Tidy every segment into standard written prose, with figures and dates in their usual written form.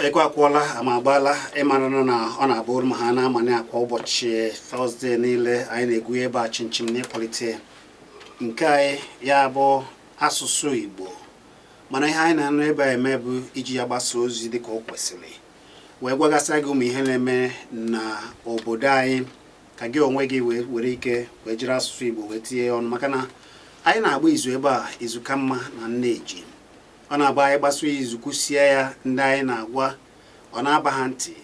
Ekwe akwụọla, ama agbaala. Ịmara na ọ na-abụ ma ha na-amanye akwa ụbọchị Thursday niile anyị na-egwu ebe a chinchin n'ịkwalite nke anyị, ya bụ asụsụ Igbo. Mana ihe anyị na-anụ ebe a eme bụ iji ya gbasa ozi dịka o kwesịrị, wee gwagasịa gị ụmụ ihe na-eme na obodo anyị, ka gị onwe gị wee were ike wee jiri asụsụ Igbo wee tinye ya ọnụ, maka na anyị na-agba izu ebe a, izu ka mma na nneji. Ọ na-agba anyị gbaso izu kwụsie ya, ndị anyị na-agwa ọ na-aba ha ntị,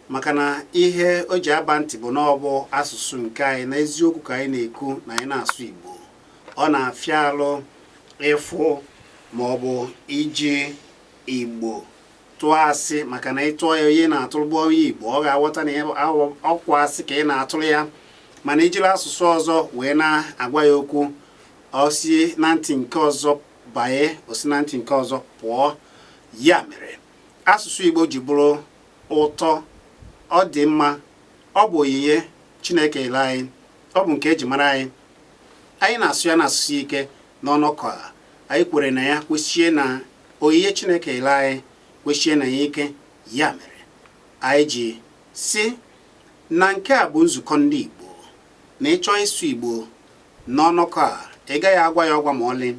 maka na ihe o ji aba ntị bụ na ọ bụ asụsụ nke anyị na eziokwu ka anyị na-ekwu na anyị na-asụ Igbo. Ọ na-afịa alụ ịfụ ma ọ bụ iji Igbo tụọ asị, maka na ịtụọ ya, onye na-atụrụ bụ onye Igbo, ọ ga-aghọta na ọkwa asị ka ị na-atụrụ ya. Mana ijiri asụsụ ọzọ wee na-agwa ya okwu, ọ si na ntị nke ọzọ banye, o si na ntị nke ọzọ pụọ. Ya mere asụsụ Igbo ji bụrụ ụtọ, ọ dị mma, ọ bụ onyinye Chineke ele anyị, ọ bụ nke eji mara anyị. Anyị na-asụ ya na-asụsụ ike n'ọnọkọ a. Anyị kwere na ya, kwesie na onyinye Chineke ele anyị, kwesie na ya ike. Ya mere anyị ji si na nke a bụ nzukọ ndị Igbo, na ịchọọ ịsụ Igbo n'ọnọkọ a, ị gaghị agwa ya ọgwa ma ọlị.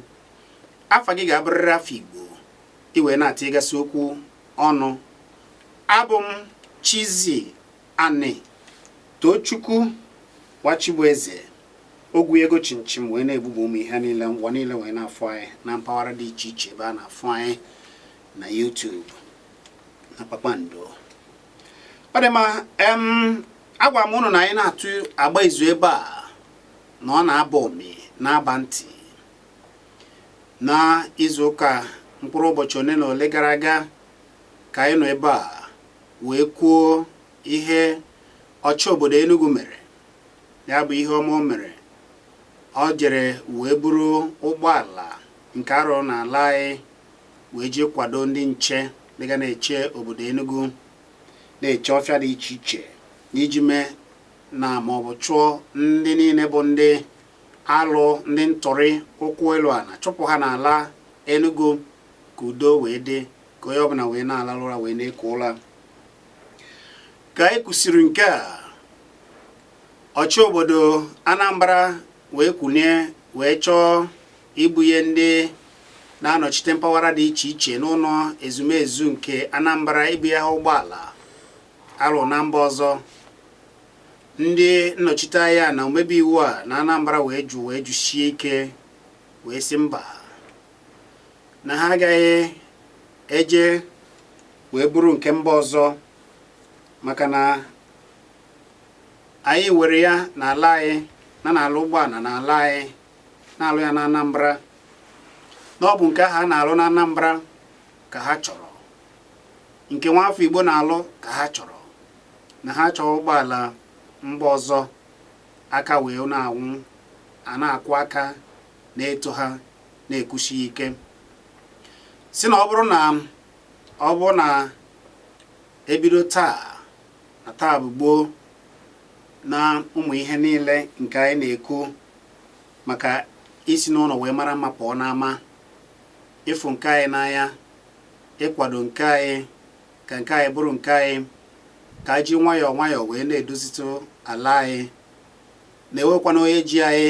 Afa gị ga-abụrịrị afa Igbo, i wee na-atịgasị okwu ọnụ. Abụ m Chizzy Ani Tochukwu Wachibueze, ogwu ego chinchin, wee na-egbugbu ụmụ ihe niile ngwa niile wee na-afụ anyị na mpaghara dị iche iche ebe a na-afụ anyị na YouTube na Kpakpando. Ọ dị mma. Agwa m ụnụ na anyị na-atụ agba izu ebe a, na ọ na-aba omi na-aba ntị. Na izu ụka mkpụrụ ụbọchị ole na ole gara aga ka anyị nọ ebe a wee kwuo ihe ọchị obodo Enugu mere, ya bụ ihe ọma o mere. Ọ jere wee buru ụgbọala nke arụ n'ala anyị wee jee kwado ndị nche dịga na-eche obodo Enugu, na-eche ọfịa dị iche iche, n'iji mee na maọbụ chụọ ndị niile bụ ndị alụ, ndị ntọrị ụkwụ elu ala, chụpụ ha n'ala Enugu, ka udo wee dị, ka onye ọbụla wee na-alalụ ụra, wee na-eku ụra. Ka anyị kwụsịrị nke a, ọchị obodo Anambra wee kwunie wee chọọ ibunye ndị na-anọchite mpaghara dị iche iche n'ụlọ ezumezu nke Anambra, ibunye ha ụgbọala alụ na mba ọzọ. Ndị nnọchite anya na omebe iwu a na Anambra wee jụ, wee jụsie ike, wee sị mba, na ha agaghị eje wee buru nke mba ọzọ, maka na anyị were ya n'ala anyị na n'ala ụgbọala n'ala anyị na-alụ ya na Anambra, na ọ bụ nke ahụ a na-alụ na Anambra ka ha chọrọ, nke nwafọ Igbo na-alụ ka ha chọrọ, na ha chọrọ ụgbọala mba ọzọ. Aka wee na-anwụ, a na-akwụ aka na-eto ha, na-ekwusi ike, si na ọ bụrụ na ọ bụ na ebido taa, na taa bụ gboo, na ụmụ ihe niile nke anyị na-ekwu maka isi n'ụlọ wee mara mma pụọ n'ama, ịfụ nke anyị n'anya, ịkwado nke anyị, ka nke anyị bụrụ nke anyị, ka ji nwayọọ nwayọọ wee na-edozitụ ala anyị, na-enwekwana onye ji anyị.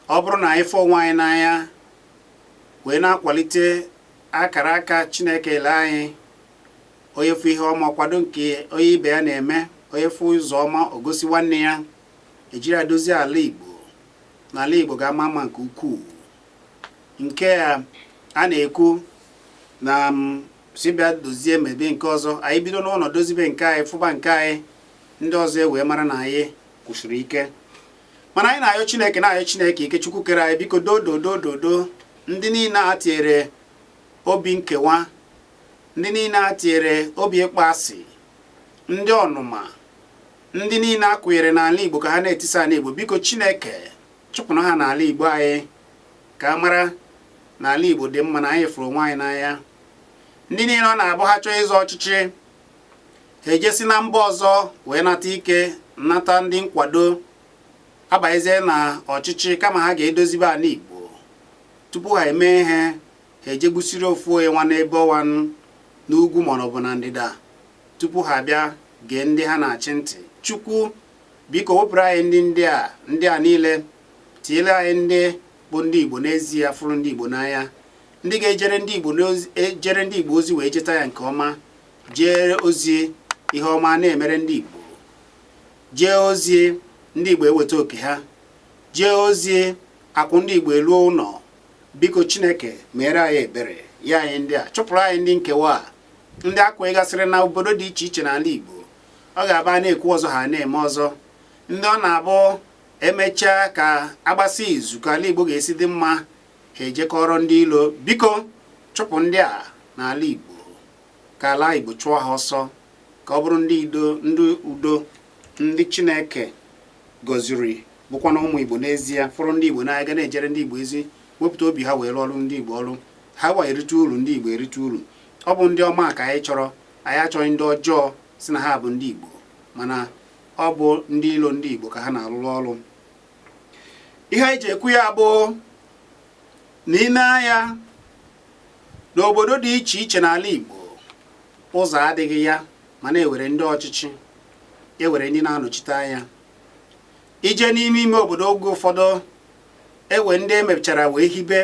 Ọ bụrụ na anyị fụ onwe anyị n'anya wee na-akwalite akara aka Chineke ele anyị, onye fụ ihe ọma kwado nke onye ibe ya na-eme, onye fụ ụzọ ọma o gosi nwanne ya, ejiri adozi ala Igbo, na ala Igbo ga-ama mma nke ukwuu. Nke a a na-ekwu na si bịa dozie mebe nke ọzọ, anyị bido n'ụlọ dozibe nke anyị, fụba nke anyị, ndị ọzọ e wee mara na anyị kwụsịrị ike. Mana anyị na-ayọ Chineke, na-ayọ Chineke ike, Chukwu kere anyị, biko dododododo, ndị niile a tinyere obi nkewa, ndị niile a tinyere obi ịkpọ asị, ndị ọnụma, ndị niile a kụnyere n'ala Igbo ka ha na-etisa ala Igbo, biko Chineke chụpụrụ ha n'ala Igbo anyị, ka a mara na ala Igbo dị mma, na anyị fụrụ onwe anyị n'anya. Ndị niile ọ na-abụ ha chọọ ịzọ ọchịchị, ha ejesi na mba ọzọ wee nata ike, nata ndị nkwado, abanyezie na ọchịchị, kama ha ga-edozibe ala Igbo, tupu ha eme ihe, ha ejegbusiri ofu onye nwa n'ebe ọwa N'ugwu ma ọ bụ na ndịda tupu ha bịa gee ndị ha na-achị ntị. Chukwu, biko, wepụrụ anyị ndị a niile, tinyere anyị ndị bụ ndị Igbo n'ezie, fụrụ ndị Igbo n'anya, ndị ga-ejere ndị Igbo ejere ndị Igbo ozi wee jeta ya nke ọma, jee ozi ihe ọma na-emere ndị Igbo, jee ozi ndị Igbo eweta oke ha, jee ozi akwụ ndị Igbo eluo ụlọ. Biko, Chineke, meere anyị ebere ya anyị ndị a, chụpụrụ anyị ndị nkewa a, ndị akwagasịrị na obodo dị iche iche n'ala Igbo. Ọ ga-aba na-ekwu ọzọ, ha na-eme ọzọ. Ndị ọ na-abụ emechaa ka agbasa izu ka ala Igbo ga-esi dị mma, ha ejekọrọ ndị ilo. Biko, chụpụ ndị a n'ala Igbo, ka ala Igbo chụọ ha ọsọ, ka ọ bụrụ ndị udo, ndị udo, ndị Chineke gọziri, bụkwa na ụmụ Igbo n'ezie, fụrụ ndị Igbo n'anya, ga na-ejere ndị Igbo ezi, wepụta obi ha wee rụọ ọrụ ndị Igbo ọrụ ha, wa erite uru, ndị Igbo erite uru. Ọ bụ ndị ọma ka anyị chọrọ. Anyị achọghị ndị ọjọọ si na ha bụ ndị Igbo, mana ọ bụ ndị ilo ndị Igbo ka ha na-arụrụ ọrụ. Ihe anyị ji ekwu ya bụ na ị na-anya n'obodo dị iche iche n'ala Igbo, ụzọ adịghị ya, mana ewere ndị ọchịchị, ewere ndị na-anọchite anya. Ije n'ime ime obodo, oge ụfọdụ ewe ndị emechara wee hibe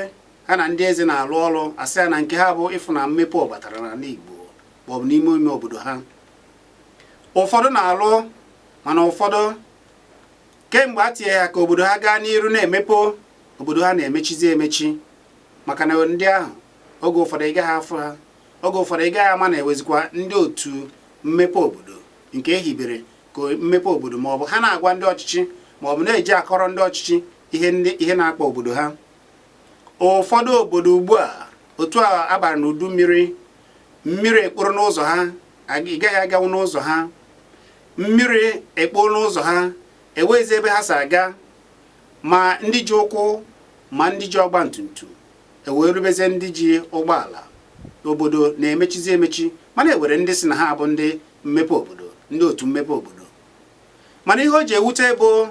ha na ndị eze na-arụ ọrụ, asị ya na nke ha bụ ịfụ na mmepe batara n'ala Igbo maọbụ n'ime ime obodo ha. Ụfọdụ na-alụ, mana ụfọdụ kemgbe a tinye ha ka obodo ha gaa n'iru na-emepe, obodo ha na-emechizi emechi, maka na ndị ahụ, oge ụfọdụ ị gaghị afụ ha, oge ụfọdụ ị gaghị ama na ewezikwa ndị otu mmepe obodo nke ehibere ka mmepe obodo, maọbụ ha na-agwa ndị ọchịchị, maọbụ na-eji akọrọ ndị ọchịchị ihe ndị ihe na-akpa obodo ha. Ụfọdụ obodo ugbu a, otu a abara n'udu mmiri, mmiri ekporo n'ụzọ ha, ị gaghị aganwu n'ụzọ ha. Mmiri ekporo n'ụzọ ha, ewezi ebe ha si aga, ma ndị ji ụkwụ ma ndị ji ọgba tumtum, ewee rubezie ndị ji ụgbọala. Obodo na-emechizi emechi, mana ewere ndị si na ha bụ ndị mmepe obodo, ndị otu mmepe obodo. Mana ihe o ji ewute bụ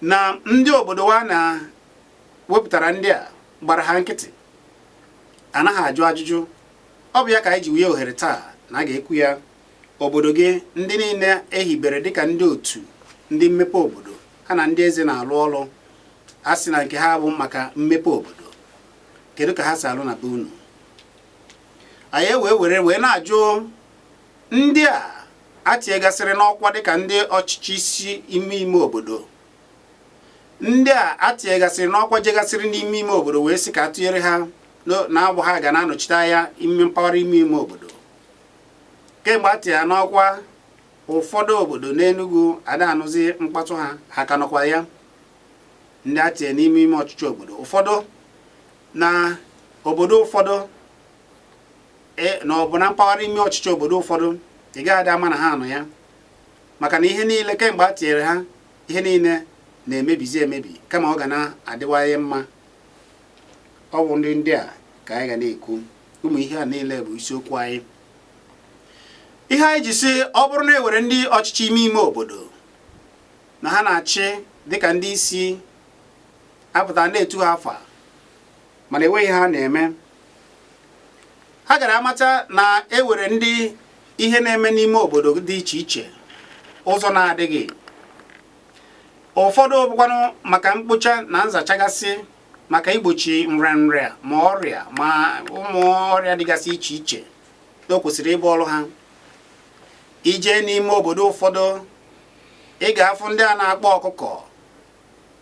na ndị obodo wa na wepụtara ndị a gbara ha nkịtị, anaghị ajụ ajụjụ. Ọ bụ ya ka anyị ji wunye ohere taa na a ga-ekwu ya. Obodo gị, ndị niile ehibere dịka ndị otu ndị mmepe obodo, ha na ndị eze na-alụ ọrụ, a sị na nke ha bụ maka mmepe obodo, kedu ka ha si alụ na be unu? Anyị wee were wee na-ajụ ndị a atinyegasịrị n'ọkwa dịka ndị ọchịchị isi ime ime obodo, ndị a atinyegasịrị n'ọkwa jegasịrị n'ime ime obodo, wee sị ka a tụnyere ha na abụ ha ga na-anọchite anya ime mpaghara ime ime obodo. Kemgbe a tinye ha n'ọkwa, ụfọdụ obodo n'Enugu ada anụzi mkpatụ ha. Ha ka nọkwa ya, ndị a tinye n'ime ime ọchịchị obodo ụfọdụ na obodo ụfọdụ na ọ bụ na mpaghara ime ọchịchị obodo ụfọdụ, ị gaghị adị ama na ha nọ ya, maka na ihe niile kemgbe a tinyere ha, ihe niile na-emebizi emebi kama ọ ga na-adịwanye mma. Ọ bụ ndị a ka anyị ga na-ekwu. Ụmụ ihe a niile bụ isiokwu anyị. Ihe anyị ji sị, ọ bụrụ na ewere ndị ọchịchị ime ime obodo na ha na-achị dịka ndị isi apụta na-etu ha afa, mana enweghị ha na-eme, ha gara amata na ewere ndị ihe na-eme n'ime obodo dị iche iche, ụzọ na-adịghị, ụfọdụ bụkwanụ maka mkpocha na nzachagasị, maka igbochi nrịanrịa ma ọrịa ma ụmụ ọrịa dịgasị iche iche, o kwesịrị ịbụ ọrụ ha. Ije n'ime obodo ụfọdụ, ị ga-afụ ndị a na-akpọ ọkụkọ,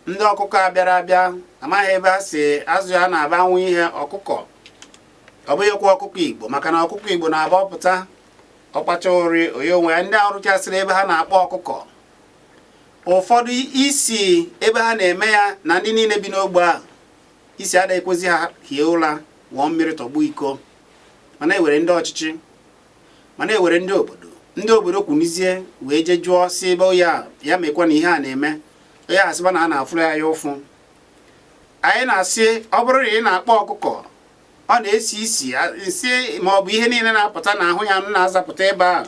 ndị ọkụkọ a bịara abịa, amaghị ebe a si azụ ya, na-aba anwụ ihe ọkụkọ. Ọ bụghịkwa ọkụkọ Igbo, maka na ọkụkọ Igbo na-aba ọpụta ọkpacha ori onye onwe ya. Ndị arụchasịrị ebe ha na-akpọ ọkụkọ, ụfọdụ isi ebe ha na-eme ya na ndị niile bi n'ogbe ahụ, isi ada ekwezi ha hie ụra, wụọ mmiri, tọgbuo iko. Mana ewere ndị ọchịchị, mana ewere ndị obodo, ndị obodo kwunizie wee jee jụọ si ebe ya ya mekwa na ihe a na-eme, onye asịba na a na-afụrụ ya ya ụfụ. Anyị na-asị, ọ bụrụ na ị na-akpọ ọkụkọ, ọ na-esi isi nsị ma ọ bụ ihe niile na-apụta n'ahụ ya na-azapụta ebe ahụ,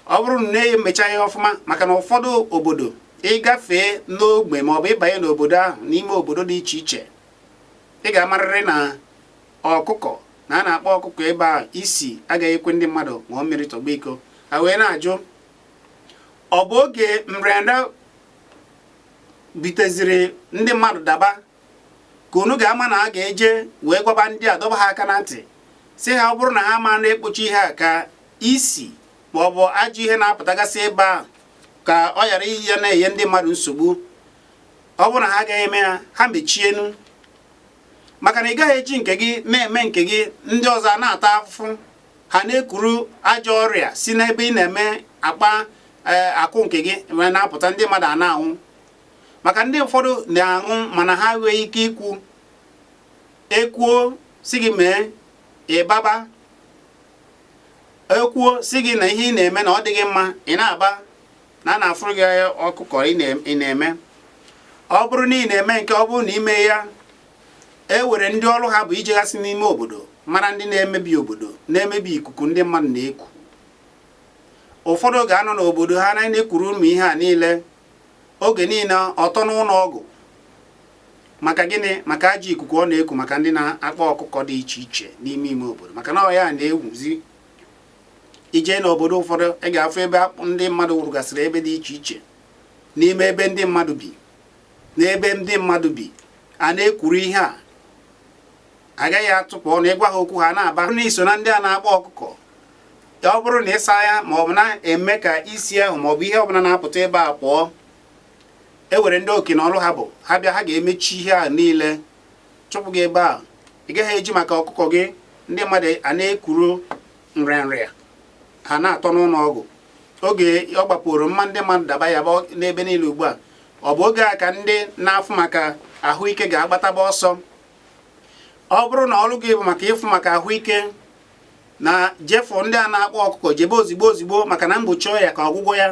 ọ bụrụ na na-emecha ya ọfụma, maka na ụfọdụ obodo, ịgafee n'ogbe ma ọ bụ ịbanye n'obodo ahụ, n'ime obodo dị iche iche, ị ga-amarịrị na ọkụkọ Na a na-akpa ọkụkọ ebe a, isi agaghị ekwe ndị mmadụ ṅụọ mmiri tọgbọ iko. A wee na-ajụ, ọ bụ oge nrịanrịa biteziri ndị mmadụ daba ka unu ga-ama na a ga-eje wee gwaba ndị a, dọba ha aka na ntị, sị ha ọ bụrụ na ha ma na-ekpochi ihe a ka isi ma ọ bụ ajọ ihe na-apụtagasị ebe a ka ọ ghara iyi ya na-enye ndị mmadụ nsogbu, ọ bụrụ na ha agaghị eme ya, ha mechienu, maka na ị gaghị eji nke gị na-eme nke gị, ndị ọzọ a na-ata afụfụ, ha na-ekuru ajọ ọrịa si n'ebe ị na-eme akpa akwụ nke gị wee na-apụta, ndị mmadụ a na-anwụ. Maka ndị ụfọdụ na-aṅụ mana ha enweghị ike ikwu, ekwuo si gị mee ịbaba, ekwuo si gị na ihe ị na-eme na ọ dịghị mma, ị na-aba na a na-afụrụ gị ọkụkọ ị na-eme. Ọ bụrụ na ị na-eme nke, ọ bụrụ na ime ya, e were ndị ọrụ ha bụ ijeghasị n'ime obodo mara ndị na-emebi obodo, na-emebi ikuku ndị mmadụ na-eku. Ụfọdụ ga-anọ n'obodo ha na-ekwuru ụmụ ihe a niile oge niile, ọtọ n'ụlọ ọgwụ. Maka gịnị? Maka ajọ ikuku ọ na-eku, maka ndị na-akpa ọkụkọ dị iche iche n'ime ime obodo, maka na ọ ya na-ewuzi. Ije n'obodo ụfọdụ, ị ga-afụ ebe ndị mmadụ wụrụgasịrị ebe dị iche iche n'ime ebe ndị mmadụ bi, n'ebe ndị mmadụ bi a na-ekwuru ihe a agaghị atụpụ ọnụ ịgwa ha okwu, ha na-aba. Na iso na ndị a na-akpa ọkụkọ, ọ bụrụ na ịsa ya ma ọ bụ na-eme ka isi ahụ ma ọ bụ ihe ọbụla na-apụta ebe a pụọ, e were ndị oke na ọrụ ha bụ ha bịa, ha ga-emechi ihe a niile, chụpụ gị ebe a. Ị gaghị eji maka ọkụkọ gị ndị mmadụ a na-ekuru nrịanrịa, ha na-atọ n'ụlọ ọgwụ. Oge ọ gbapụrụ mma ndị mmadụ daba ya n'ebe niile ugbu a, ọ bụ oge a ka ndị na-afụ maka ahụike ga-agbataba ọsọ. Ọ bụrụ na ọrụ gị bụ maka ịfụ maka ahụike, na jefụ ndị a na-akpọ ọkụkọ, jebe ozigbo ozigbo, maka na mgbochi ọya ka ọgwụgwọ ya.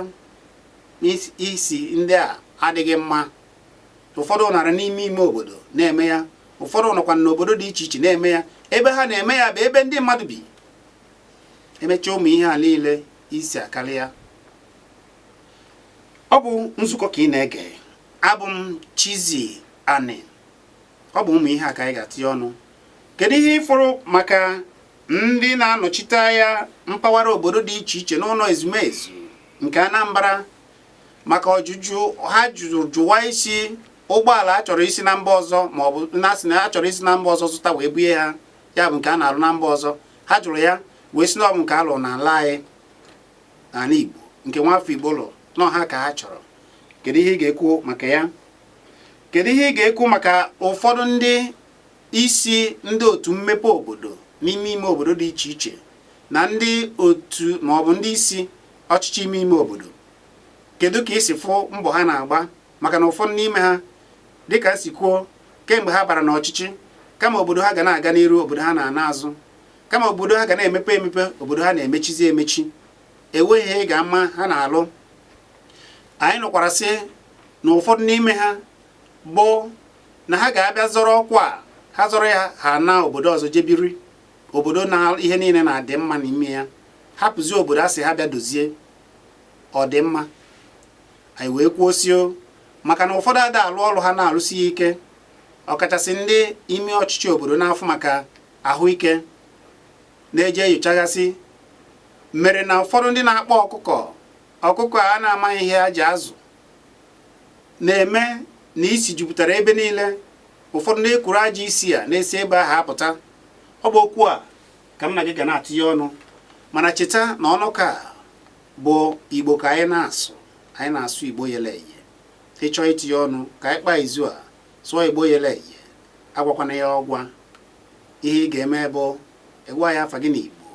Isi ndị a adịghị mma. Ụfọdụ nara n'ime ime obodo na-eme ya, ụfọdụ nọkwa n'obodo dị iche iche na-eme ya. Ebe ha na-eme ya bụ ebe ndị mmadụ bi. Emechaa ụmụ ihe a niile, isi akarịa. Ọ bụ nzukọ ka ị na-ege. Abụ m Chizzy Ani. Ọ bụ ụmụ ihe a ka anyị ga-atinye ọnụ. Kedu ihe ịfụrụ maka ndị na-anọchite anya mpaghara obodo dị iche iche n'ụlọ ezumezu nke Anambra, maka ọjụjụ ha jụrụ jụwa isi ụgbọala a chọrọ isi na mba ọzọ, ma ọ bụ na-asị na a chọrọ isi na mba ọzọ zụta wee bunye ha, ya bụ nke a na-arụ na mba ọzọ? Ha jụrụ ya wee sị na ọ bụ nke a lụrụ n'ala anyị, n'ala Igbo, nke nwafọ Igbo lụrụ n'ọha ka ha chọrọ. Kedu ihe ị ga-ekwu maka ya? Kedu ihe ị ga-ekwu maka ụfọdụ ndị isi ndị otu mmepe obodo n'ime ime obodo dị iche iche na ndị otu ma ọ bụ ndị isi ọchịchị ime ime obodo? Kedu ka isi fụ mbọ ha na-agba? Maka na ụfọdụ n'ime ha, dịka si kwuo, kemgbe ha bara n'ọchịchị, kama obodo ha ga na-aga n'iru, obodo ha na-ana azụ. Kama obodo ha ga na-emepe emepe, obodo ha na-emechizi emechi. Enweghị ihe ga-ama ha na-alụ. Anyị nụkwara sị na ụfọdụ n'ime ha bụ na ha ga-abịa zọrọ ọkwa a, ha zọrọ ya, ha na obodo ọzọ jebiri, obodo na ihe niile na-adị mma n'ime ya, hapụzi obodo a sị ha bịa dozie ọ dị mma. Anyị wee kwuo sio maka na ụfọdụ ada alụ ọrụ ha na-alụsi ya ike, ọkachasị ndị ime ọchịchị obodo na-afụ maka ahụike na-eje enyochagasị, mere na ụfọdụ ndị na-akpọ ọkụkọ, ọkụkọ a na-amaghị ihe ha ji azụ, na-eme na isi jupụtara ebe niile. Ụfọdụ na-ekuru ajọ isi a na-esi ebe ahụ apụta. Ọ bụ okwu a ka m na gị ga na-atụnye ọnụ, mana cheta na ọnụ ka bụ Igbo ka anyị na-asụ. Anyị na-asụ Igbo yele eye. Ịchọọ itinye ọnụ ka anyị kpaa izu a, sụọ Igbo yele eye, agwakwana ya ọgwa. Ihe ị ga-eme bụ ịgwa ya afa gị n'Igbo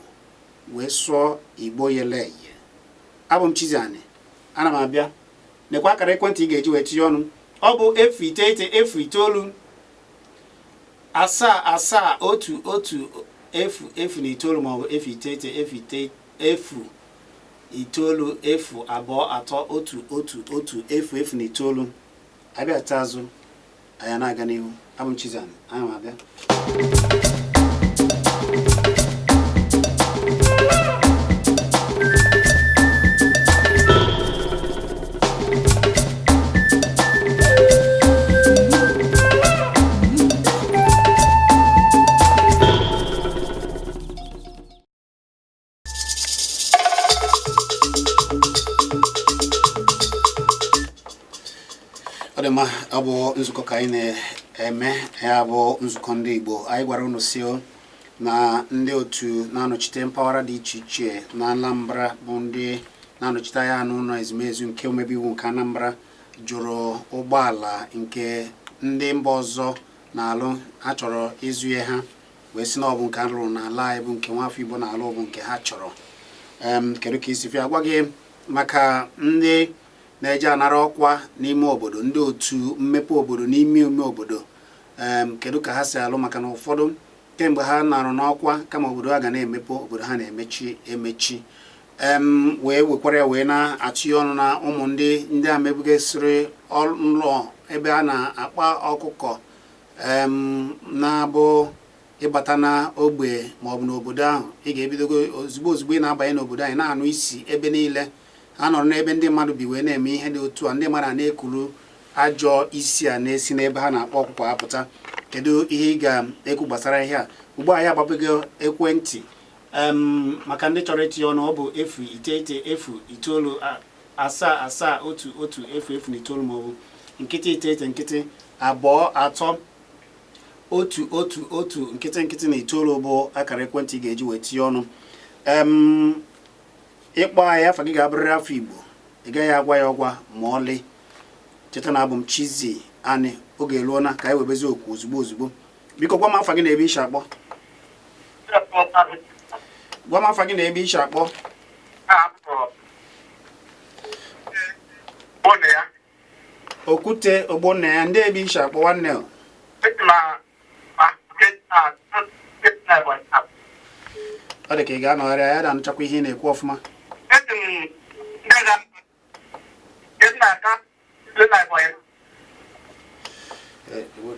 wee sụọ Igbo yele eye. Abụ m Chizzy Ani, ana m abịa. Nekwa akara ekwentị ị ga-eji wee tinye ọnụ. Ọ bụ 09 09 77 1 1 0 0 9, maọbụ 09 09 0 9 0 2 3 1 1 1 0 0 9. Abịata azụ, anyị na-aga n'ihu. Abụ m Chizzy Ani, ana m abịa. Ọ dị mma. Ọ bụ nzukọ ka anyị na-eme, ya bụ nzukọ ndị Igbo. Anyị gwara unu si na ndị otu na-anọchite mpaghara dị iche iche na Anambra, bụ ndị na-anọchite anya n'ụlọ ezumezu nke omebe iwu nke Anambra, jụrụ ụgbọala nke ndị mba ọzọ na-alụ. Ha chọrọ ịzụ ya, ha wee sị na ọ bụ nke a lụrụ n'ala anyị, bụ nke nwafọ Igbo na-alụ, bụ nke ha chọrọ. Kedu ka isi fịa? Gwa gị maka ndị na-eje anara ọkwa n'ime obodo, ndị otu mmepe obodo n'ime ime obodo, kedu ka ha si alụ? Maka na ụfọdụ kemgbe ha narụ n'ọkwa, kama obodo ha ga na-emepe, obodo ha na-emechi emechi. Wee wekwara ya wee na-atụnye ọnụ na ụmụ ndị a mebugasịrị ụlọ ebe a na-akpa ọkụkọ, na-abụ ịbata na ogbe maọbụ n'obodo ahụ, ị ga-ebidogo ozugbo ozugbo ị na-abanye n'obodo anyị na-anụ isi ebe niile. Ha nọrọ n'ebe ndị mmadụ bi wee na-eme ihe dị otu a, ndị mmadụ a na-ekuru ajọ isi a na-esi n'ebe ha na-akpọ ọkụkọ apụta. Kedu ihe ị ga-ekwu gbasara ihe a ugbu a? Ya agbapego ekwentị maka ndị chọrọ itinye ọnụ. Ọ bụ 0 9 0 9 7 7 1 1 0 0 na 9, maọbụ 0 9 0 2 3 1 1 1 0 0 na 9 bụ akara ekwentị ị ga-eji wee tinye ọnụ. Ịkpọ anyị, afa gị ga-abụrịrị afọ Igbo, ị gaghị agwa ya ọgwa ma ọlị. Cheta na abụ m Chizzy Ani. Oge eruola ka anyị webezi okwu ozugbo ozugbo. Biko gwa m afa gị na ebe ishi akpọ. Gwa m afa gị na ebe ishi akpọ. Okwute Ogbonna ya, ndị ebe ishi akpọ, nwanne o? Ọ dị ka ị ga-anọgharị ya na-anụchakwa ihe ị na-ekwu ọfụma.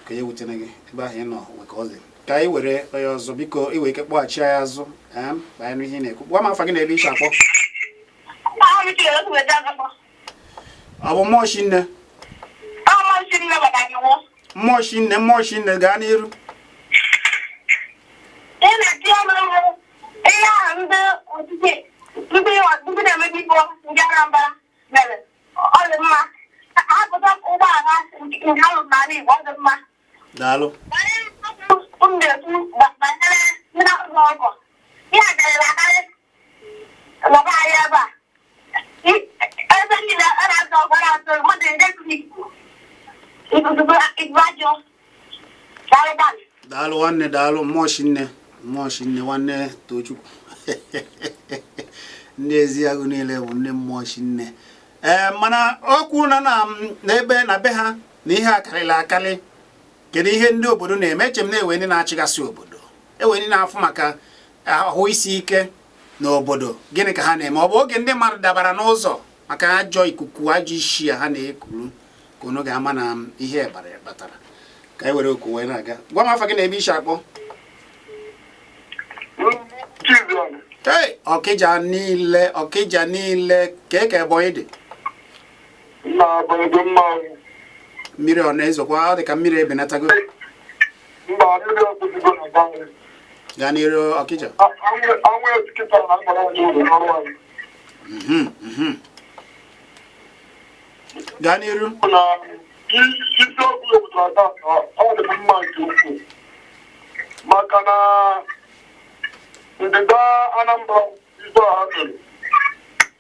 Ka ya ewutena gị ebe ahụ ị nọ nwe ka ọ dị. Ka anyị were onye ọzọ. Biko, i nwere ike kpọghachi anyị azụ ka anyị nụ ihe ị na-ekwu. Gwa m afa gị na ebe i si akpọ. Ọ bụ mmụọ shinne, mmụọ shinne, mmụọ shinne. Gaa n'iru. Ị na-eti ọnụ ihe ahụ ndị ọchịchị, ndị na-emebi iwu ndị Anambra mere, ọ dị mma. Ha pụta ụgbọala nke alụrụ n'ala Igbo, ọ dị mma. Daalụ. M na-ekwu banyere ndị na-azụ ọkụkọ, ihe a karịrị akarị na be anyị ebe a. Ebe niile a na-azụ ọkụkọ, a na-azụ mmadụ ndị ikuku ikuku ajọ. Daalụ. Daalụ nwanne, daalụ, mmụọ shinne, mmụọ shinne, nwanne Tochukwu. Ndị Eziagụ niile bụ ndị mmụọ shinne. Ee, mana okwu na na n'ebe na be ha na ihe a karịrị akarị. Kedu ihe ndị obodo na-eme? Eche m na-ewe ndị na-achịgasị obodo, ewe ndị na-afụ maka ahụ isi ike n'obodo. Gịnị ka ha na-eme? Ọ bụ oge ndị mmadụ dabara n'ụzọ maka ajọ ikuku, ajọ isi a ha na-ekuru, ka unu ga-ama na ihe kpatara. Ka anyị were okwu wee na-aga. Gwa m afa gị na ebe isi akpọ. Hey, Ọkịja niile, Ọkịja niile, ka ka Ebonyi dị? Na mma. Mmiri ọ na-ezokwa? Ọ dị ka mmiri ebenatago. Mba, mmiri ọkwụsịgo na be anyị. Gaa n'iru, Ọkịja. Anwụ etikịta na-agbara anyị uru n'ọrụ anyị. Gaa n'iru. Na isiokwu ewutara taa, ọ dị m mma nke ukwuu, maka na ndịda Anambra ife a ha mere,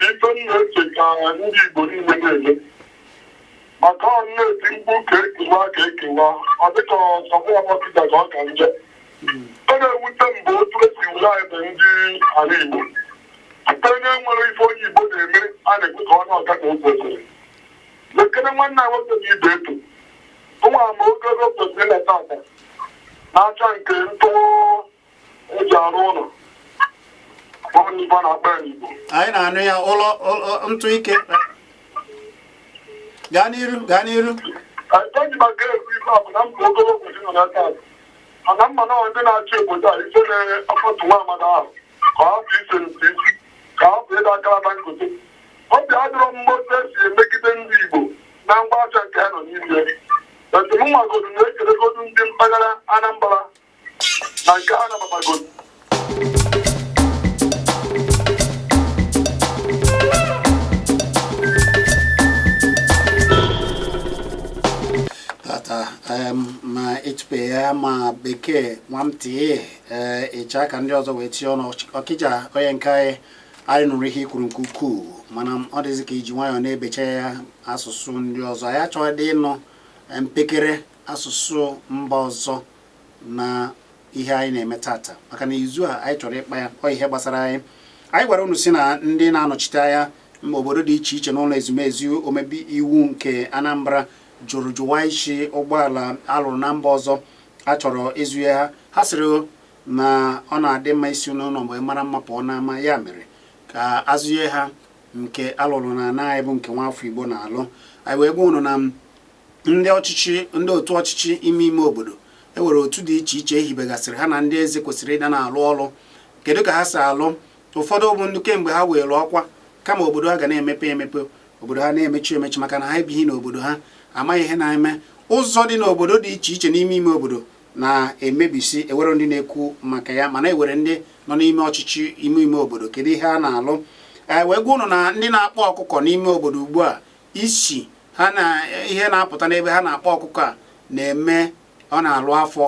ife m na-eche ka ndị Igbo niile na-eme, maka ọ na-eti mkpu ka ekewa, ka ekewa, ọ dịka ọsọgbụ ọkịja ka ọ ka njọ. Ọ na-ewute m bụ otu esi were anyị bụ ndị ala Igbo. Onye nwere ife onye Igbo na-eme, a na-ekwe ka ọ na-aga ka o kwesịrị. Lekere nwanne anyị nwoke bụ ibe eto ụmụ ama oge ebe o kwesịrị ịleta ata na-acha nke ntụ eji arụ ụlọ, ọ n'ife a na-akpọ ya n'Igbo. Anyị na-anụ ya, ụlọ ntụ ike. Gaa n'iru, gaa n'iru. Eji maka ekwu ife a bụ na mba ogologo kwesịrị nọ n'aka ata, mana mma na ndị na-achị obodo a, ife na-akpọtụ nwa amada ahụ ka ọ hapụ ise ntị isi, ka ọ hapụ ịda akaraba nkote. Obi adịrọ mma otu esi emegide ndị Igbo na ngwa afịa nke ha nọ n'ime. Etu m nwagodu na-ekelegodu ndị mpaghara Anambra na nke ha nabatagodu. ma bekee nwamtị ee ịcha ka ndị ọzọ wee tinye ọnụ. Ọkịja onye nke anyị, anyị nụrụ ihe i kwuru nke ukwuu, mana ọ dịzị ka iji nwayọọ na-ebecha ya asụsụ ndị ọzọ. Anyị achọghị ịnụ mpekere asụsụ mba ọzọ na ihe anyị na-eme tata, maka na izu a anyị chọrọ ịkpa ya ọ ihe gbasara anyị. Anyị gwara unu si na ndị na-anọchite anya mba obodo dị iche iche n'ụlọ ezumezu omebe iwu nke Anambra jụrụ jụwa isi ụgbọala alụrụ na mba ọzọ a chọrọ ịzụnye ha. Ha sịrị na ọ na-adị mma isi n'ụlọ mgbe mara mma pụọ n'ama, ya mere ka azụnye ha nke alụrụ na ana anyị bụ nke nwafọ Igbo na-alụ. Anyị wee gwa unu na ndị ọchịchị, ndị otu ọchịchị ime ime obodo ewere otu dị iche iche ehibegasịrị ha na ndị eze kwesịrị ịda na-alụ ọrụ. Kedu ka ha si alụ? Ụfọdụ bụ ndị kemgbe ha were ọkwa, kama obodo ha ga na-emepe emepe, obodo ha na-emechi emechi, maka na ha ebighị n'obodo, ha amaghị ihe na-eme. Ụzọ dị n'obodo dị iche iche n'ime ime obodo na-emebisi, ewere ndị na-ekwu maka ya, mana ewere ndị nọ n'ime ọchịchị ime ime obodo, kedu ihe a na-alụ? Ee, wee gwa unu na ndị na-akpọ ọkụkọ n'ime obodo ugbu a, isi ha na ihe na-apụta n'ebe ha na-akpọ ọkụkọ a na-eme ọ na-alụ afọ,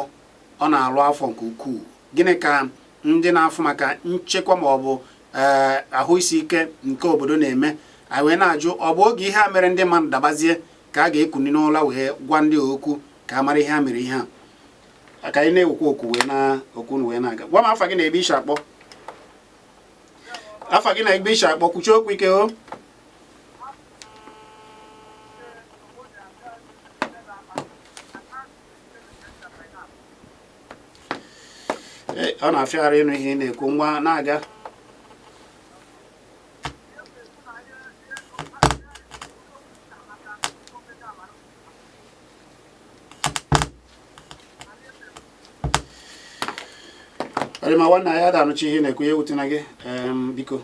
ọ na-alụ afọ nke ukwuu. Gịnị ka ndị na-afụ maka nchekwa ma ọ bụ ee ahụ isi ike nke obodo na-eme? Anyị wee na-ajụ, ọ bụ oge ihe a mere ndị mmadụ dabazie ka a ga-ekuni n'ụla wee gwa ndị okwu ka a mara ihe a mere ihe a? Ka anyị na-ewekwa okwu wee na okwu wee na-aga. Gwa m afa gị na ebe ishi akpọ. Afa gị na ebe ishi akpọ. Kwuchie okwu ike o. Ee, ọ na-afịaghara ịnụ ihe ị na-ekwu. Ngwa, na-aga. Ọ dị mma, nwanne anyị, ada anụchi ihe ị na-ekwu. Ya ewutena gị. Biko,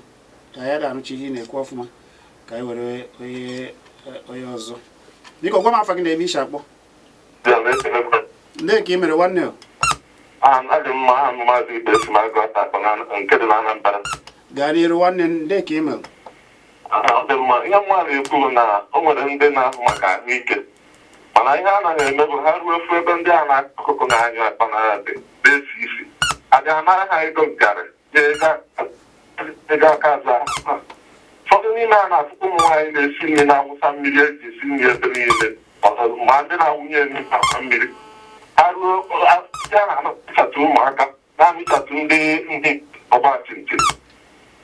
anyị ada anụchi ihe ị na-ekwu ọfụma. Ka anyị were onye ọzọ. Biko, gwa m afa gị na ebe ishi akpọ. Ndị ka ị mere, nwanne o? Adị mma. Aha m Maazị Ibe Esimago Atakpọ na nke dị na Anambra. Gaa n'iru, nwanne. Ndị ka ị mere? Ọ dị mma. Ihe mma na-ekwu bụ na o nwere ndị na-ahụ maka ahụike, mana ihe a naghị eme bụ ha ruo ofu ebe ndị a na-akọ ọkụkọ na-anyụ akpa na dị na-esi isi abịa anara ha ego ngarị ego aka azụ ha. Ụfọdụ n'ime ha na-afụkwa ụmụ nwaanyị na-esi nri na-awụsa mmiri eji esi nri ebe niile, ma ndị na-awụnye nri na mmiri. Ha ruo ndị a na-amịchatụ ụmụaka, na-amịchatụ ndị ọgba tum tum,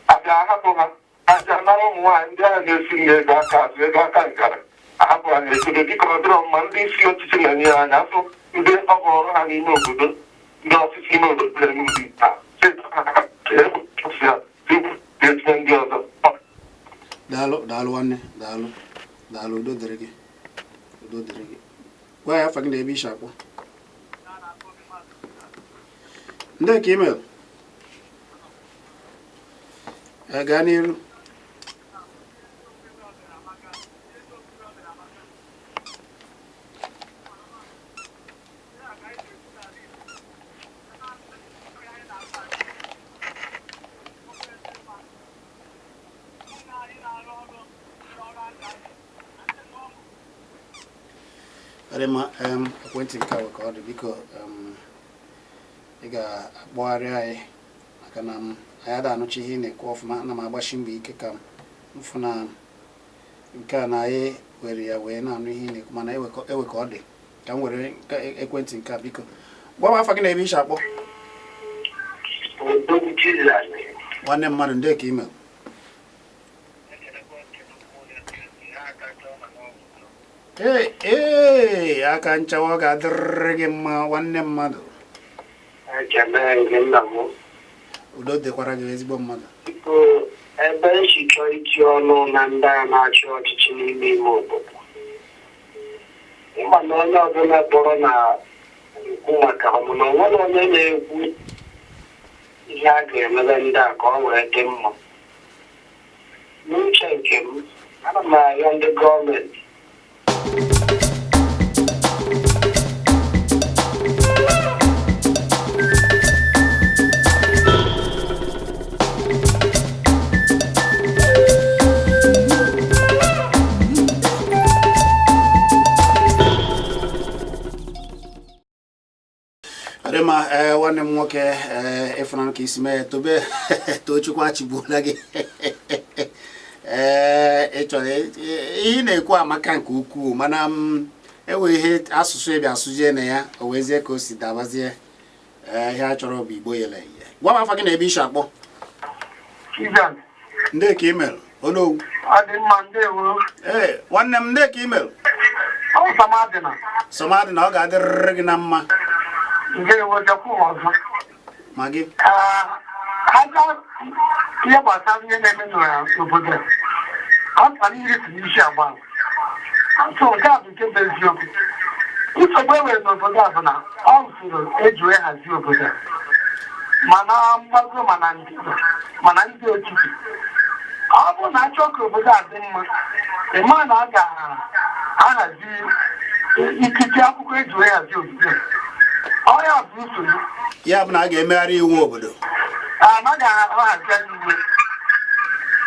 abịa ahapụ ha, abịa nara ụmụ nwaanyị ndị ahụ na-esi nri ego aka azụ, ego aka nkara, ahapụ ha na-esodo. Dịka ọ dịrọ mma, ndị isi ọchịchị na-enye ya anya afụ ndị ọ bụ ọrụ ha n'ime obodo, ndị ọchịchị ime obodo na-eme ụdị ha etinye ndị ọzọ. Daalụ, daalụ nwanne, daalụ, daalụ. Udo dịrị gị, udo dịrị gị. Gwa ya afa gị na ebe ishi akpọ. Ndị ka email. Ee, gaa n'iru. Ọ dị mma. Ekwentị nke a ka ọ dị. Biko, ị ga-akpọgharị anyị, maka na m anyị ada anụcha ihe ị na-ekwu ọfụma. Ana m agbashi mbọ ike ka m fụ na nke a na anyị were ya wee na-anụ ihe ị na-ekwu, mana ewe ka ọ dị. Ka m were ekwentị nke a. Biko, gwa m afa gị na ebe ishi akpọ. Nwanne mmadụ, ndị ka ime? Ee, ee, aka nchawa. Ọ ga-adịrịrị gị mma, nwanne mmadụ. Udo dịkwara gị, ezigbo mmadụ. Biko, ebe esi chọọ iti ọnụ na ndị a na-achị ọchịchị n'ime ime obodo, ịma na onye ọbụla kpọrọ na ekwu maka ọmụna onwere onye na-ekwu ihe a ga-emebe ndị a ka ọ wee dị mma. N'uche nke m, ana m arịọ ndị gọọmenti. Nwanne m nwoke, ee, ịfụnanya ka isi mee ya, tobe Tochukwu achịgbuola gị. Ee, ị chọrọ ihe ị na-ekwu amaka nke ukwuu, mana m enwe ihe asụsụ ebe asụzie na ya, o wezie ka o si dabazie. Ee, ihe a chọrọ bụ Igbo yele eye. Gwa m afa gị na ebe isi akpọ. Chizan. Ndị ka imel onowu? Ọ dị mma, ndewo. Ee, nwanne m, ndị ka imel? Ọ Samadina. Sọmadị na ọ ga-adịrịrị gị na mma. Ndewo, jakwu m ọzọ. Ma gị. Aja ihe gbasara ihe na-eme n'obodo a, a mmiri si n'isi agba. So nke a bụ nke bụ eziokwu. Nsogbu e nwere n'obodo a bụ na ọ usoro eji wee hazie obodo a, mana mgbago, mana ndịda, mana ndị etiti. Ọ bụrụ na achọ ka obodo a dị mma, ịma na a ga-ahazi ikike akwụkwọ eji wee hazie obodo a. Ọ ya bụ nsogbu. Ya bụ na a ga-emegharị iwu obodo. Anaghị ahazi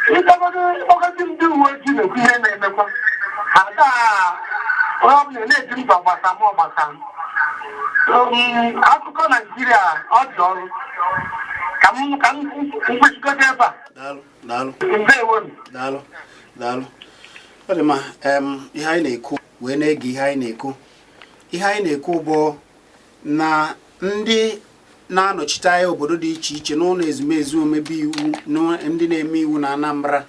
iwe ịkpọgozi ndị uwe ojii na-ekwu ihe na-emekwa ha gaa. Onye ọbụla na-eji mba gbasa ma ọ gbasa. Akụkọ Naijiria, ọ dị ọrụ ka m nkwesịgodo ebe a. Daalụ, daalụ. Ndewo. Daalụ, daalụ. Ọ dị mma. Ihe anyị na-ekwu wee na-ege, ihe anyị na-ekwu bụ na ndị na-anọchite anya obodo dị iche iche n'ụlọ ezumezu omebe iwu na ndị na-eme iwu na Anambra,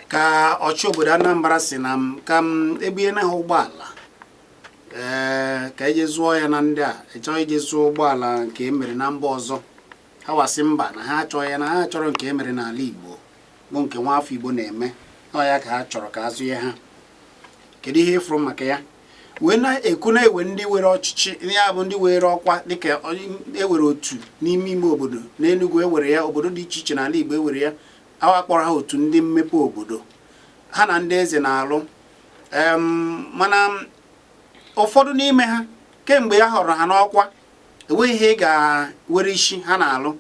ka ọchị obodo Anambra si na m ka m ebunye ha ụgbọala, ee, ka eje zụọ ya na ndị a ịchọọ ije zụọ ụgbọala nke emere na mba ọzọ. Ha wasị mba, na ha achọghị ya, na ha chọrọ nke emere n'ala Igbo, bụ nke nwa afọ Igbo na-eme. Ọ ya ka ha chọrọ ka a zụnye ha. Kedu ihe ịfụrụ maka ya? Wee na-ekwu na-ewe ndị were ọchịchị, ya bụ ndị were ọkwa, dịka ewere otu n'ime ime obodo n'Enugu, ewere ya obodo dị iche iche n'ala Igbo, ewere ya awa kpọrọ ha otu ndị mmepe obodo, ha na ndị eze na-alụ. Mana ụfọdụ n'ime ha, kemgbe ya họrọ ha n'ọkwa, enweghị ihe ị ga-were isi ha na-alụ.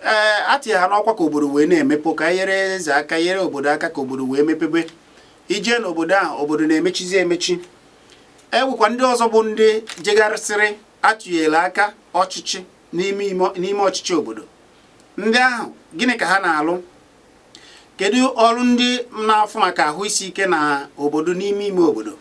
Ee, a tinye ha n'ọkwa ka obodo wee na-emepe, ka nyere eze aka, nyere obodo aka, ka obodo wee mepebe. Ije n'obodo ahụ, obodo na-emechizi emechi. Ewekwa ndị ọzọ bụ ndị jegharịsịrị, atụnyere aka ọchịchị n'ime ọchịchị obodo. Ndị ahụ, gịnị ka ha na-alụ? Kedu ọrụ ndị na-afụ maka ahụ isi ike na obodo n'ime ime obodo?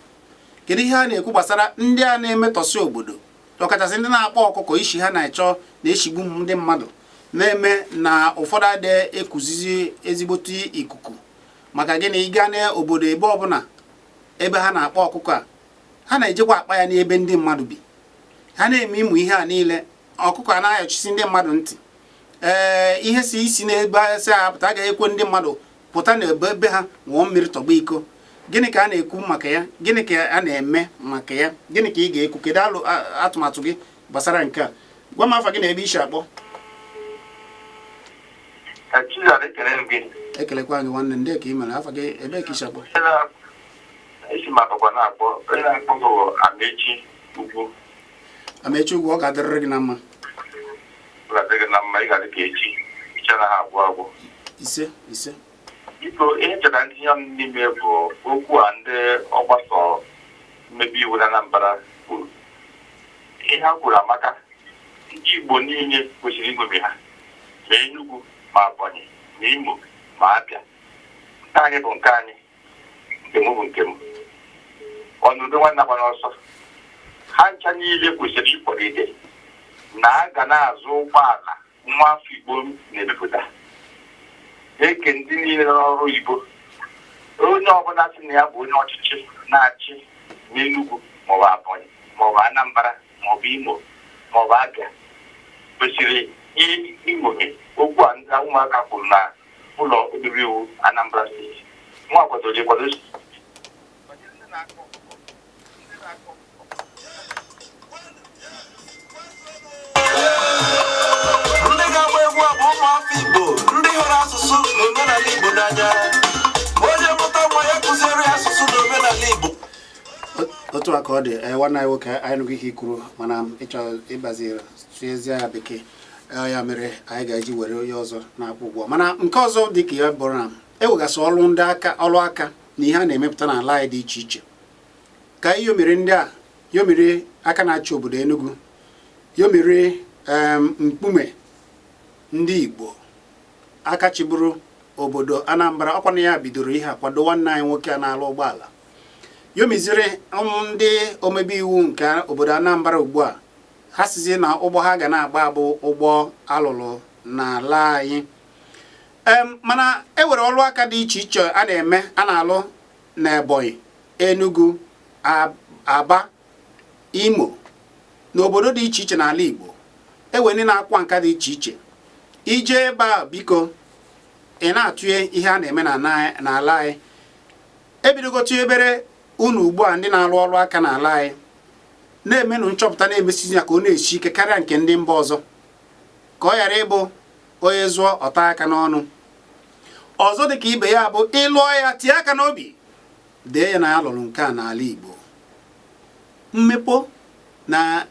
Kedu ihe a na-ekwu gbasara ndị a na-emetọsị obodo, ọkachasị ndị na-akpọ ọkụkọ isi ha na-achọ na-eshigbu ndị mmadụ, na-eme na ụfọdụ adị ekuzizi ezigbote ikuku? Maka gịnị? Ịga n'obodo ebe ọbụla ebe ha na-akpọ ọkụkọ a, ha na-ejekwa akpa ya n'ebe ndị mmadụ bi. Ha na-eme ịmụ ihe a niile, ọkụkọ a na-ayọchisi ndị mmadụ ntị. Ee, ihe si isi n'ebe si apụta agaghị ekwe ndị mmadụ pụta n'ebe ebe ha ṅụọ mmiri tọgba iko. Gịnị ka a na-ekwu maka ya? Gịnị ka a na-eme maka ya? Gịnị ka ị ga-ekwu? Kedu alụ atụmatụ gị gbasara nke a? Gwa m afa gị na ebe isi akpọ. Chizara, ekele m gị. Ekelekwa gị, nwanne. Ndị ka ị mere, afa gị, ebe ka isi akpọ? Esi m Abakwa na-akpọ. Onye na-akpọ bụ Amechi Ugwu. Amechi Ugwu, ọ ga-adịrịrị gị na mma. Ọ ga-adị gị na mma. Ị ga-adị ka echi, iche anaghị agwụ agwụ. Ise, ise. Biko, ihe ncheta ntinye ọnụ n'ime bụ okwu a ndị ọgbasọ mmebi iwu na Anambra kwuru. Ihe ha kwuru amaka. Ndị Igbo niile kwesịrị iṅomi ha, ma Enugu, ma Ebonyi, ma Imo, ma Abịa. Nke anyị bụ nke anyị, nke m bụ nke m. Ọnụdo nwanne agba n'ọsọ. Ha ncha niile kwesịrị ịkwalite na a ga na-azụ ụgbọala nwa afọ Igbo na-emepụta, eke ndị niile n'ọrụ oyibo. Onye ọbụla sị na ya bụ onye ọchịchị na-achị n'Enugu maọbụ Ebonyi maọbụ Anambra maọbụ Imo maọbụ Abịa kwesịrị iṅomi okwu a ndị ụmụaka kwuru na ụlọ omebe iwu Anambra Steeti. Nwa kwadoro ekwado. Ndị na-akọ ọkụkọ, ndị na-akọ ọkụkọ. Ndị ga-agba egwu a bụ ụmụafọ Igbo, ndị hụrụ asụsụ na omenala Igbo n'anya. Onye mụta nwa ya, kụziere ya asụsụ na omenala Igbo. Otu a ka ọ dị. Ee, nwanne anyị nwoke, anyị nụgo ihe i kwuru, mana ịchọ ịgbazi sụezie ya Bekee. Ee, ya mere anyị ga-eji were onye ọzọ na-akwụ ụgwọ. Mana nke ọzọ dị ka ya bụrụ na ewegasị ọrụ ndị aka, ọrụ aka na ihe a na-emepụta n'ala anyị dị iche iche, ka anyị yomiri ndị a, yomiri aka na-achị obodo Enugu, yomiri. Mkpume ndị Igbo aka chịburu obodo Anambra, ọkwa na ya bidoro ihe a kwado nwanne anyị nwoke a na-alụ ụgbọala, yomiziri ndị omebe iwu nke obodo Anambra. Ugbu a ha sizi na ụgbọ ha ga na-agba bụ ụgbọ alụlụ n'ala anyị. Mana e nwere ọrụ aka dị iche iche a na-eme, a na-alụ na Ebonyi, Enugu, Aba, Imo, n'obodo dị iche iche n'ala Igbo. E nwee ndị na-akwa nka dị iche iche. Ije ebe a, biko, ị na-atụnye ihe a na-eme n'ala anyị. Ebidogo tụnyebere unu ugbu a, ndị na-alụ ọrụ aka n'ala anyị na-emenụ nchọpụta, na-emesizi ya ka ọ na-esi ike karịa nke ndị mba ọzọ, ka ọ ghara ịbụ onye zụọ ọta aka n'ọnụ. Ọzọ dịka ibe ya bụ, ịlụọ ya, tie aka n'obi, dee ya na ya lụrụ nke a n'ala Igbo. Mmepe na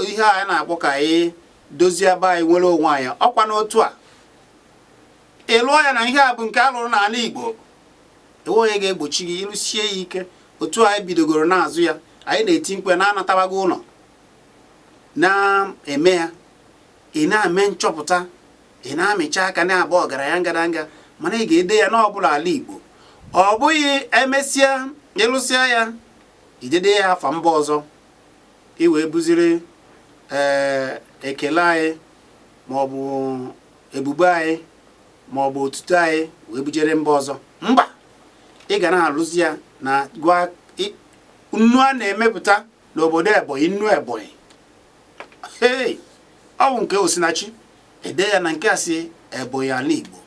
ihe a na-akpọ ka anyị dozie ebe anyị nwere onwe anyị, ọkwa n'otu a ị lụọ ya na ihe a bụ nke a lụrụ n'ala Igbo, enwe onye ga-egbochi gị ịlụsie ya ike. Otu anyị bidogoro na-azụ ya, anyị na-eti mkpu na-anatabago ụlọ na-eme ya. Ị na-eme nchọpụta, ị na-amịcha aka, na-agba ọgaranya ngadanga, mana ị ga-ede ya n'ọbụla ala Igbo. Ọ bụghị emesịa ịlụsịa ya, idede ya afa mba ọzọ, i wee buziri ee ekele anyị maọbụ ebube anyị maọbụ otuto anyị wee bujere mba ọzọ. Mba, ị ga na-alụzi ya na gwa nnu a na-emepụta n'obodo Ebonyi, nnu Ebonyi, hei, ọ bụ nke Osinachi, ede ya na nke a si Ebonyi, ala Igbo.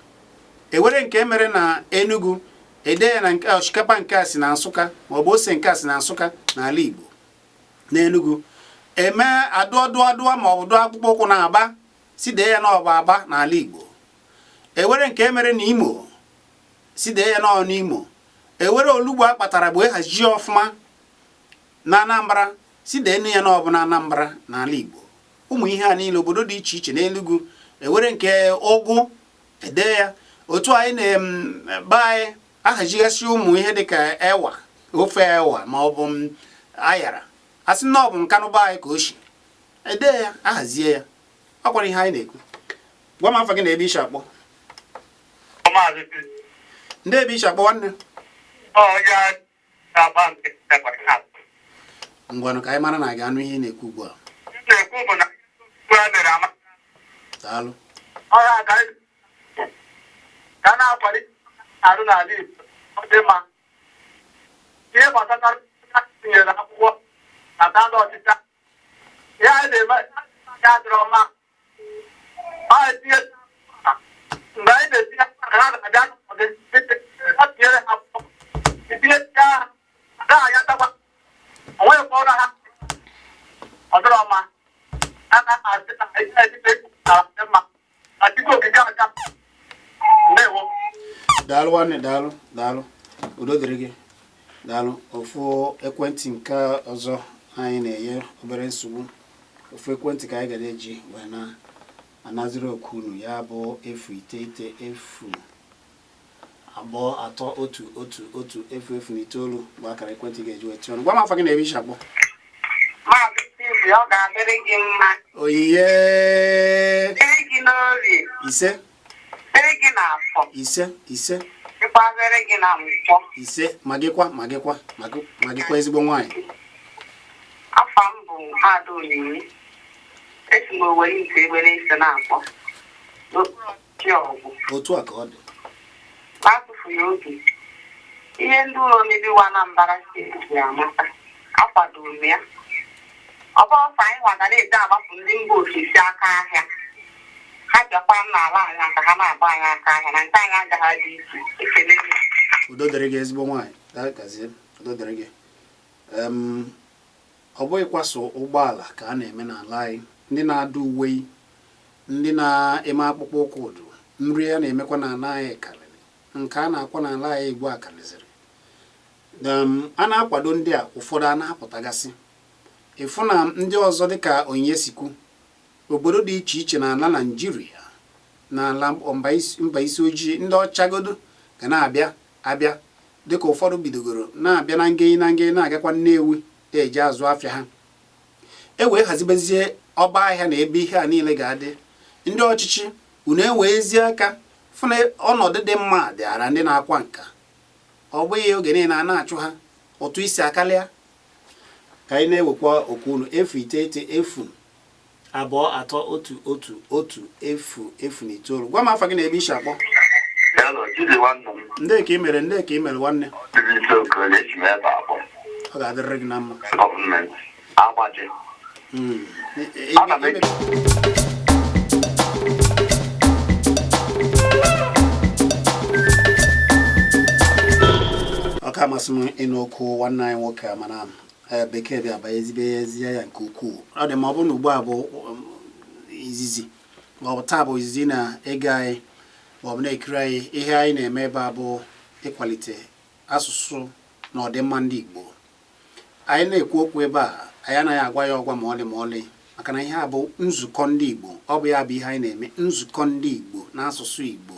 Ewere nke mere na Enugu, ede ya na nke osikapa nke a si na Nsụka, maọbụ ose nke a si na Nsụka, n'ala Igbo. N'Enugu, eme adụọ dụọ dụọ maọbụ dụọ akpụkpọ ụkwụ na Aba, si dee ya n'ọba Aba, n'ala Igbo. Ewere nke mere na Imo, si dee ya n'ọ n'Imo. Ewere olugbo a kpatara bụ ehazi ọfụma na Anambra, si dee ya n'ọbụ na Anambra, n'ala Igbo. Ụmụ ihe a niile, obodo dị iche iche n'Enugu, ewere nke ụgụ, ede ya otu anyị na-be anyị ahazigasị ụmụ ihe dịka ewa, ofe ewa ma ọ bụ ayara, asị na ọ bụ nkanụ be anyị ka o si, ede ya, ahazie ya. Ọ kwara ihe anyị na-ekwu. Gwa m afa gị na ebe isi akpọ. Ndị ebe isi akpọ, nwanne? Ngwanụ, ka anyị mara na a ga-anụ ihe ị na-ekwu ugbu a. Daalụ. Ka na-akwalite arụ n'ala Igbo, ọ dị mma. Ihe gbasatara tinyere akwụkwọ na ndị ọchịchị ihe anyị na-eme ya adịrọ mma. Anyị tinye, mgbe anyị na-etinye, ka ha na-abịa ha tinyere ha akwụkwọ, itinye ya, agaghị ayatakwa onweghị ọrụ ha. Ọ dịrọ mma. A na-asị na ihe etiti dị mma na Chukwu Okike aka. Ndewo. Daalụ nwanne, daalụ, daalụ, udo dịrị gị, daalụ. Ofu ekwentị nke ọzọ anyị na-enye obere nsogbu. Ofu ekwentị ka anyị gara eji wee na-anaziri oku unu, ya bụ 090 9 2 3 1 1 1 0 0 9 bụ akara ekwentị ga-eji wee tinye ọnụ. Gwa m afa gị na ebe isi akpọ. Maazị Steve, ọ ga-adịrị gị mma. Oyiye. Dịrị gị n'orie. Ise. Dịrị gị n'afọ. Ise, ise. Dịkwazịrị gị na nkwọ. Ise, ma gịkwa, ma gịkwa, ma gịkwa, ezigbo nwaanyị. Afa m bụ Ada Onyinye. Esi m Owerri nke ebe na-ese na-akpọ. N'okpuru ọchịchị Ọgwụ. Otu a ka ọ dị. N'atụfughị oge. Ihe ndị ụlọ omebe iwu Anambra Steeti ji amata. Akwadoro m ya. Ọ bụ ọsọ anyị nwa ga na-eji agbapụ ndị mba ofesi aka ahịa. Ha bịakwa n'ala anyị aka, ha na-agba anyị aka ahịa na nke anyị agaghị adị iche. Ekele gị. Udo dịrị gị, ezigbo nwaanyị. Gazie, udo dịrị gị. Ọ bụghịkwa so ụgbọala ka a na-eme n'ala anyị. Ndị na-adụ uwe, ndị na-eme akpụkpọ ụkwụ, ụdụ nri a na-emekwa n'ala anyị karịrị nke a na-akwa n'ala anyị igwe a karịzịrị. A na-akwado ndị a, ụfọdụ a na-apụtagasị ịfụ na ndị ọzọ, dịka Onyinye sikwu, obodo dị iche iche n'ala Naịjirịa, n'ala mba isi ojii, ndị ọchagodo ga na-abịa abịa, dịka ụfọdụ bidogoro na-abịa na ngeyi na ngeyi, na-agakwa Nnewi eji azụ afịa ha, e wee hazibezie. Ọba ahịa na ebe ihe a niile ga-adị. Ndị ọchịchị unu ewee ezi aka fụ na ọnọdụ dị mma dịara ndị na-akwa nka. Ọ bụghị oge niile a na-achụ ha ụtụ isi akalịa. Ka anyị na-ewekwa oku unu: 090 0 2 3 1 1 1 0 0 9. Gwa m afa gị na ebe i si akpọ. Hello, Chidi nwanne m. Ndị ka ị mere, ndị ka ị mere, nwanne. Dịrị isi okenye esi m ebe akpọ. Ọ ga-adịrịrị gị na mma. Gọọmenti Agbaji. Ana m Ọ ka amasị m ịnụ okwu nwanne anyị nwoke a, mana bekee bịa banyezibe ezie ya nke ukwuu. Ọ dị ma ọ bụrụ na ugbu a bụ izizi, ma ọ bụ taa bụ izizi na-ege anyị ma ọ bụ na-ekiri anyị, ihe anyị na-eme ebe a bụ ịkwalite asụsụ na ọdịmma ndị Igbo. Anyị na-ekwu okwu ebe a, anyị anaghị agwa ya ọgwa ma ọlị ma ọlị, maka na ihe a bụ nzukọ ndị Igbo. Ọ bụ ya bụ ihe anyị na-eme, nzukọ ndị Igbo n'asụsụ Igbo.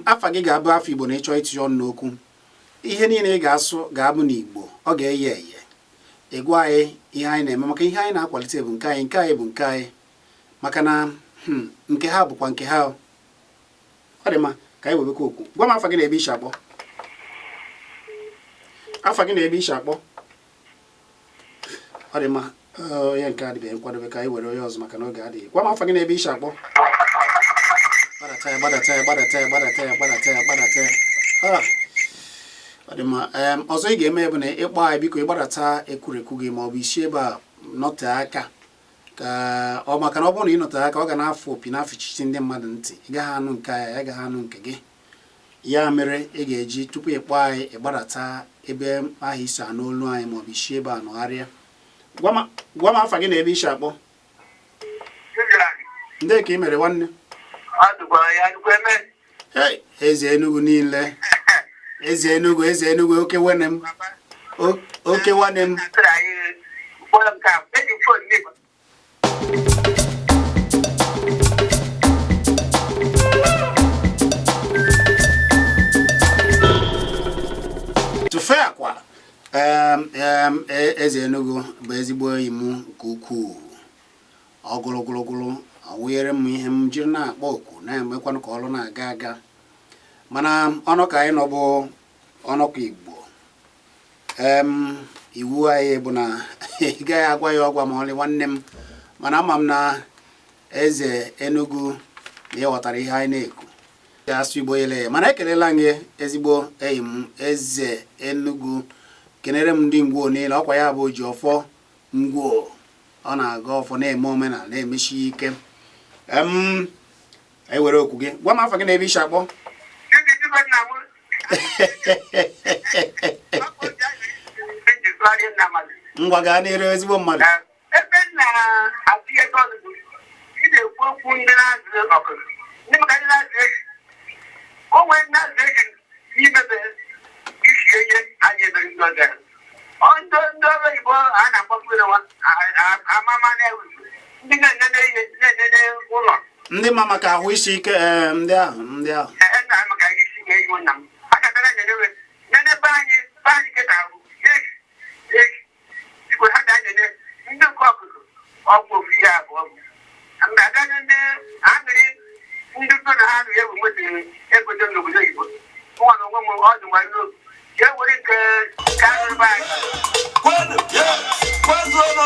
Afa gị ga-abụ afa Igbo na ịchọ itinye ọnụ n'okwu. Ihe niile ị ga-asụ ga-abụ n'Igbo, ọ ga-eye eye. Ị gwa anyị ihe anyị na-eme, maka ihe anyị na-akwalite bụ nke anyị, nke anyị bụ nke anyị, maka na nke ha bụkwa nke ha. Ọ dị mma, ka anyị webekwa okwu. Gwa m afa gị na ebe i si akpọ. Afa gị na ebe i si akpọ. Ọ dị mma, onye nke adịbeghị nkwadobe, ka anyị were onye ọzọ maka na oge adịghị. Gwa m afa gị na ebe i si akpọ. Gbadata ya, gbadata ya, gbadata ya, gbadata ya, gbadata ya, gbadata ya. Ọ dị mma. Ọzọ ị ga-eme bụ na ịkpọ anyị, biko, ịgbadata ekwurekwu gị ma ọ bụ isi ebe a nọtee aka, ka ọ maka na ọ bụrụ na ị nọtere aka, ọ ga na-afụ opi na-afụchichi ndị mmadụ ntị. Ị gaghị anụ nke anyị, anyị agaghị anụ nke gị. Ya mere ị ga-eji tupu ị kpọọ anyị, ịgbadata ebe ahụ isi anụ olu anyị maọbụ isi ebe a nọgharịa. Gwa m afa gị na ebe i si akpọ. Ndị ka ị mere, nwanne. Hey, eze Enugu niile, eze Enugu, eze Enugu, oke nwanne m, oke nwanne m. Tụfee akwa. Eze Enugu bụ ezigbo enyi m nke ukwuu. Ọ gụrụ ọ wụnyere m ihe m jiri na-akpọ oku, na-emekwanụ ka ọrụ na-aga aga. Mana ọnụ ka anyị nọ bụ ọnọkọ Igbo. Iwu anyị bụ na ị gaghị agwa ya ọgwa ma ọlị, nwanne m. Mana ama m na eze Enugu na ịghọtara ihe anyị na-ekwu, asụ Igbo yele ya. Mana ekelela m gị, ezigbo enyi m eze Enugu. Kenere m ndị Ngwo niile. Ọkwa ya bụ ji ọfọ Ngwo, ọ na-aga ọfọ, na-eme omenala, na-emechi ike. Anyị were okwu gị. Gwa m afa gị na ebe i si akpọ. Ngwa, gaa n'iru, ezigbo mmadụ. Ebe m na-atụnye ọnụ, ị na-ekwu okwu ndị na-azụ ọkụkọ, ndị maka ndị na-azụ ehi. O nwere ndị na-azụ ehi n'imebe isi ihe anyị emere ndị ọzọ. Ọ ndị ọrụ oyibo a na-akpọ nwa amama na-ewu ndị na-enene ihe, na-enene ụlọ. Ndị ma maka ahụ isi ike, ee, ndị ahụ, ndị ahụ. Ee, nna maka isi ga-eyi nna m akatara nene nene be anyị kịta ahụ ehi ehi igwe ha ga-enene ndị nke ọkụkọ ọgwụ ofu ihe abụọ bụ mgbe agaghị ndị amịrị ndị so na ha anaghị ewu moto egote n'obodo oyibo. Nwa na onwe m ọ dị nwa n'obi ka e were nke ka arụrụ be anyị. Kwenu, kwezuonụ!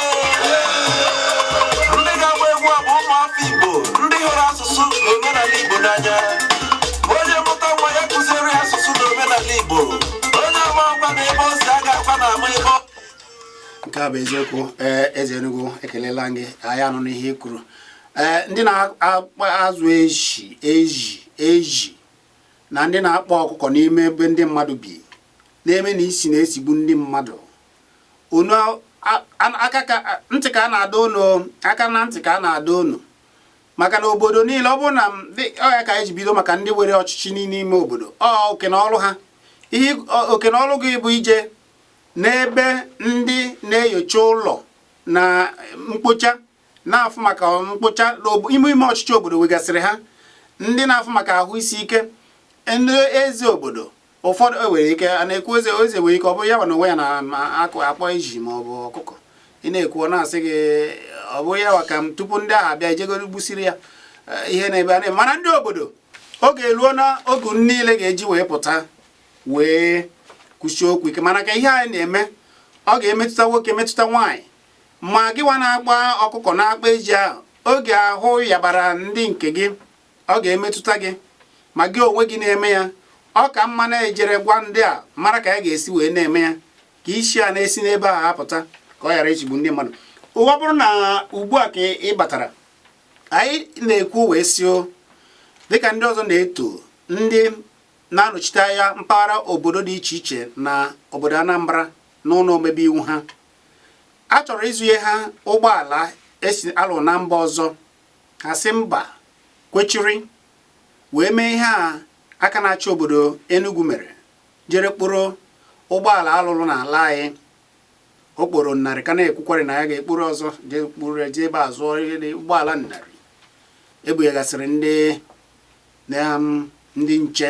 Ndị ga-agba egwu a bụ ụmụafọ Igbo, ndị hụrụ asụsụ na omenala Igbo n'anya. Onye mụta nwa ya, kụziere ya asụsụ na omenala Igbo. Onye ama akwa na ebe o si aga akwa na ama ebe ọ Nke a bụ eziokwu. Ee, eze Enugu, ekelela gị. Anyị anụ n'ihe i kwuru. Ee, ndị na-azụ ezi ezi ezi na ndị na-akpọ ọkụkọ n'ime ebe ndị mmadụ bi, na-eme na isi na-esigbu ndị mmadụ, unu aka ka ntị ka a na-adọ unu, aka na ntị ka a na-adọ unu, maka na obodo niile, ọ bụrụ na ọ ya ka anyị ji bido maka ndị were ọchịchị n'ime obodo, ọ oke na ọrụ ha. Ihe oke na ọrụ gị bụ ije n'ebe ndị na-enyocha ụlọ na mkpocha, na-afụ maka mkpocha ime ime ọchịchị obodo wegasịrị ha, ndị na-afụ maka ahụ isi ike, ndị eze obodo ụfọdụ e nwere ike a na-ekwu eze, eze nwere ike ọ bụrụ ya na onwe ya na-akụ akpọ ezi ma ọ bụ ọkụkọ. Ị na-ekwu, ọ na-asị gị ọ bụ ya wa ka m tupu ndị ahụ abịa ijegoro gbusiri ya ihe na-ebe a na-eme. Mana ndị obodo, oge eruo na oge niile ga-eji wee pụta wee kwusie okwu ike. Mana ka ihe anyị na-eme, ọ ga-emetụta nwoke, metụta nwaanyị, ma gịwa na-agba ọkụkọ na-akpa eji ahụ, oge ahụ yabara ndị nke gị, ọ ga-emetụta gị, ma gị onwe gị na-eme ya. Ọ ka mma na-ejere gwa ndị a mara ka ya ga-esi wee na-eme ya, ka isi a na-esi n'ebe a apụta, ka ọ ghara ichigbu ndị mmadụ. Ụwa bụrụ na ugbu a ka ị batara, anyị na-ekwu wee sio dịka ndị ọzọ na-eto ndị na-anọchite anya mpaghara obodo dị iche iche na obodo Anambra n'ụlọ omebe iwu ha, a chọrọ ịzụnye ha ụgbọala esi alụ na mba ọzọ. Ha sị mba, kwechiri wee mee ihe a aka na-achị obodo Enugu mere, jere kpụrụ ụgbọala alụrụ n'ala anyị okporo 100, ka na-ekwukwari na ya ga-ekpuru ọzọ, jee kpuru ya, jee ebe a zụọ ihe dị ụgbọala 100 ebunyegasịrị ndị na ndị nche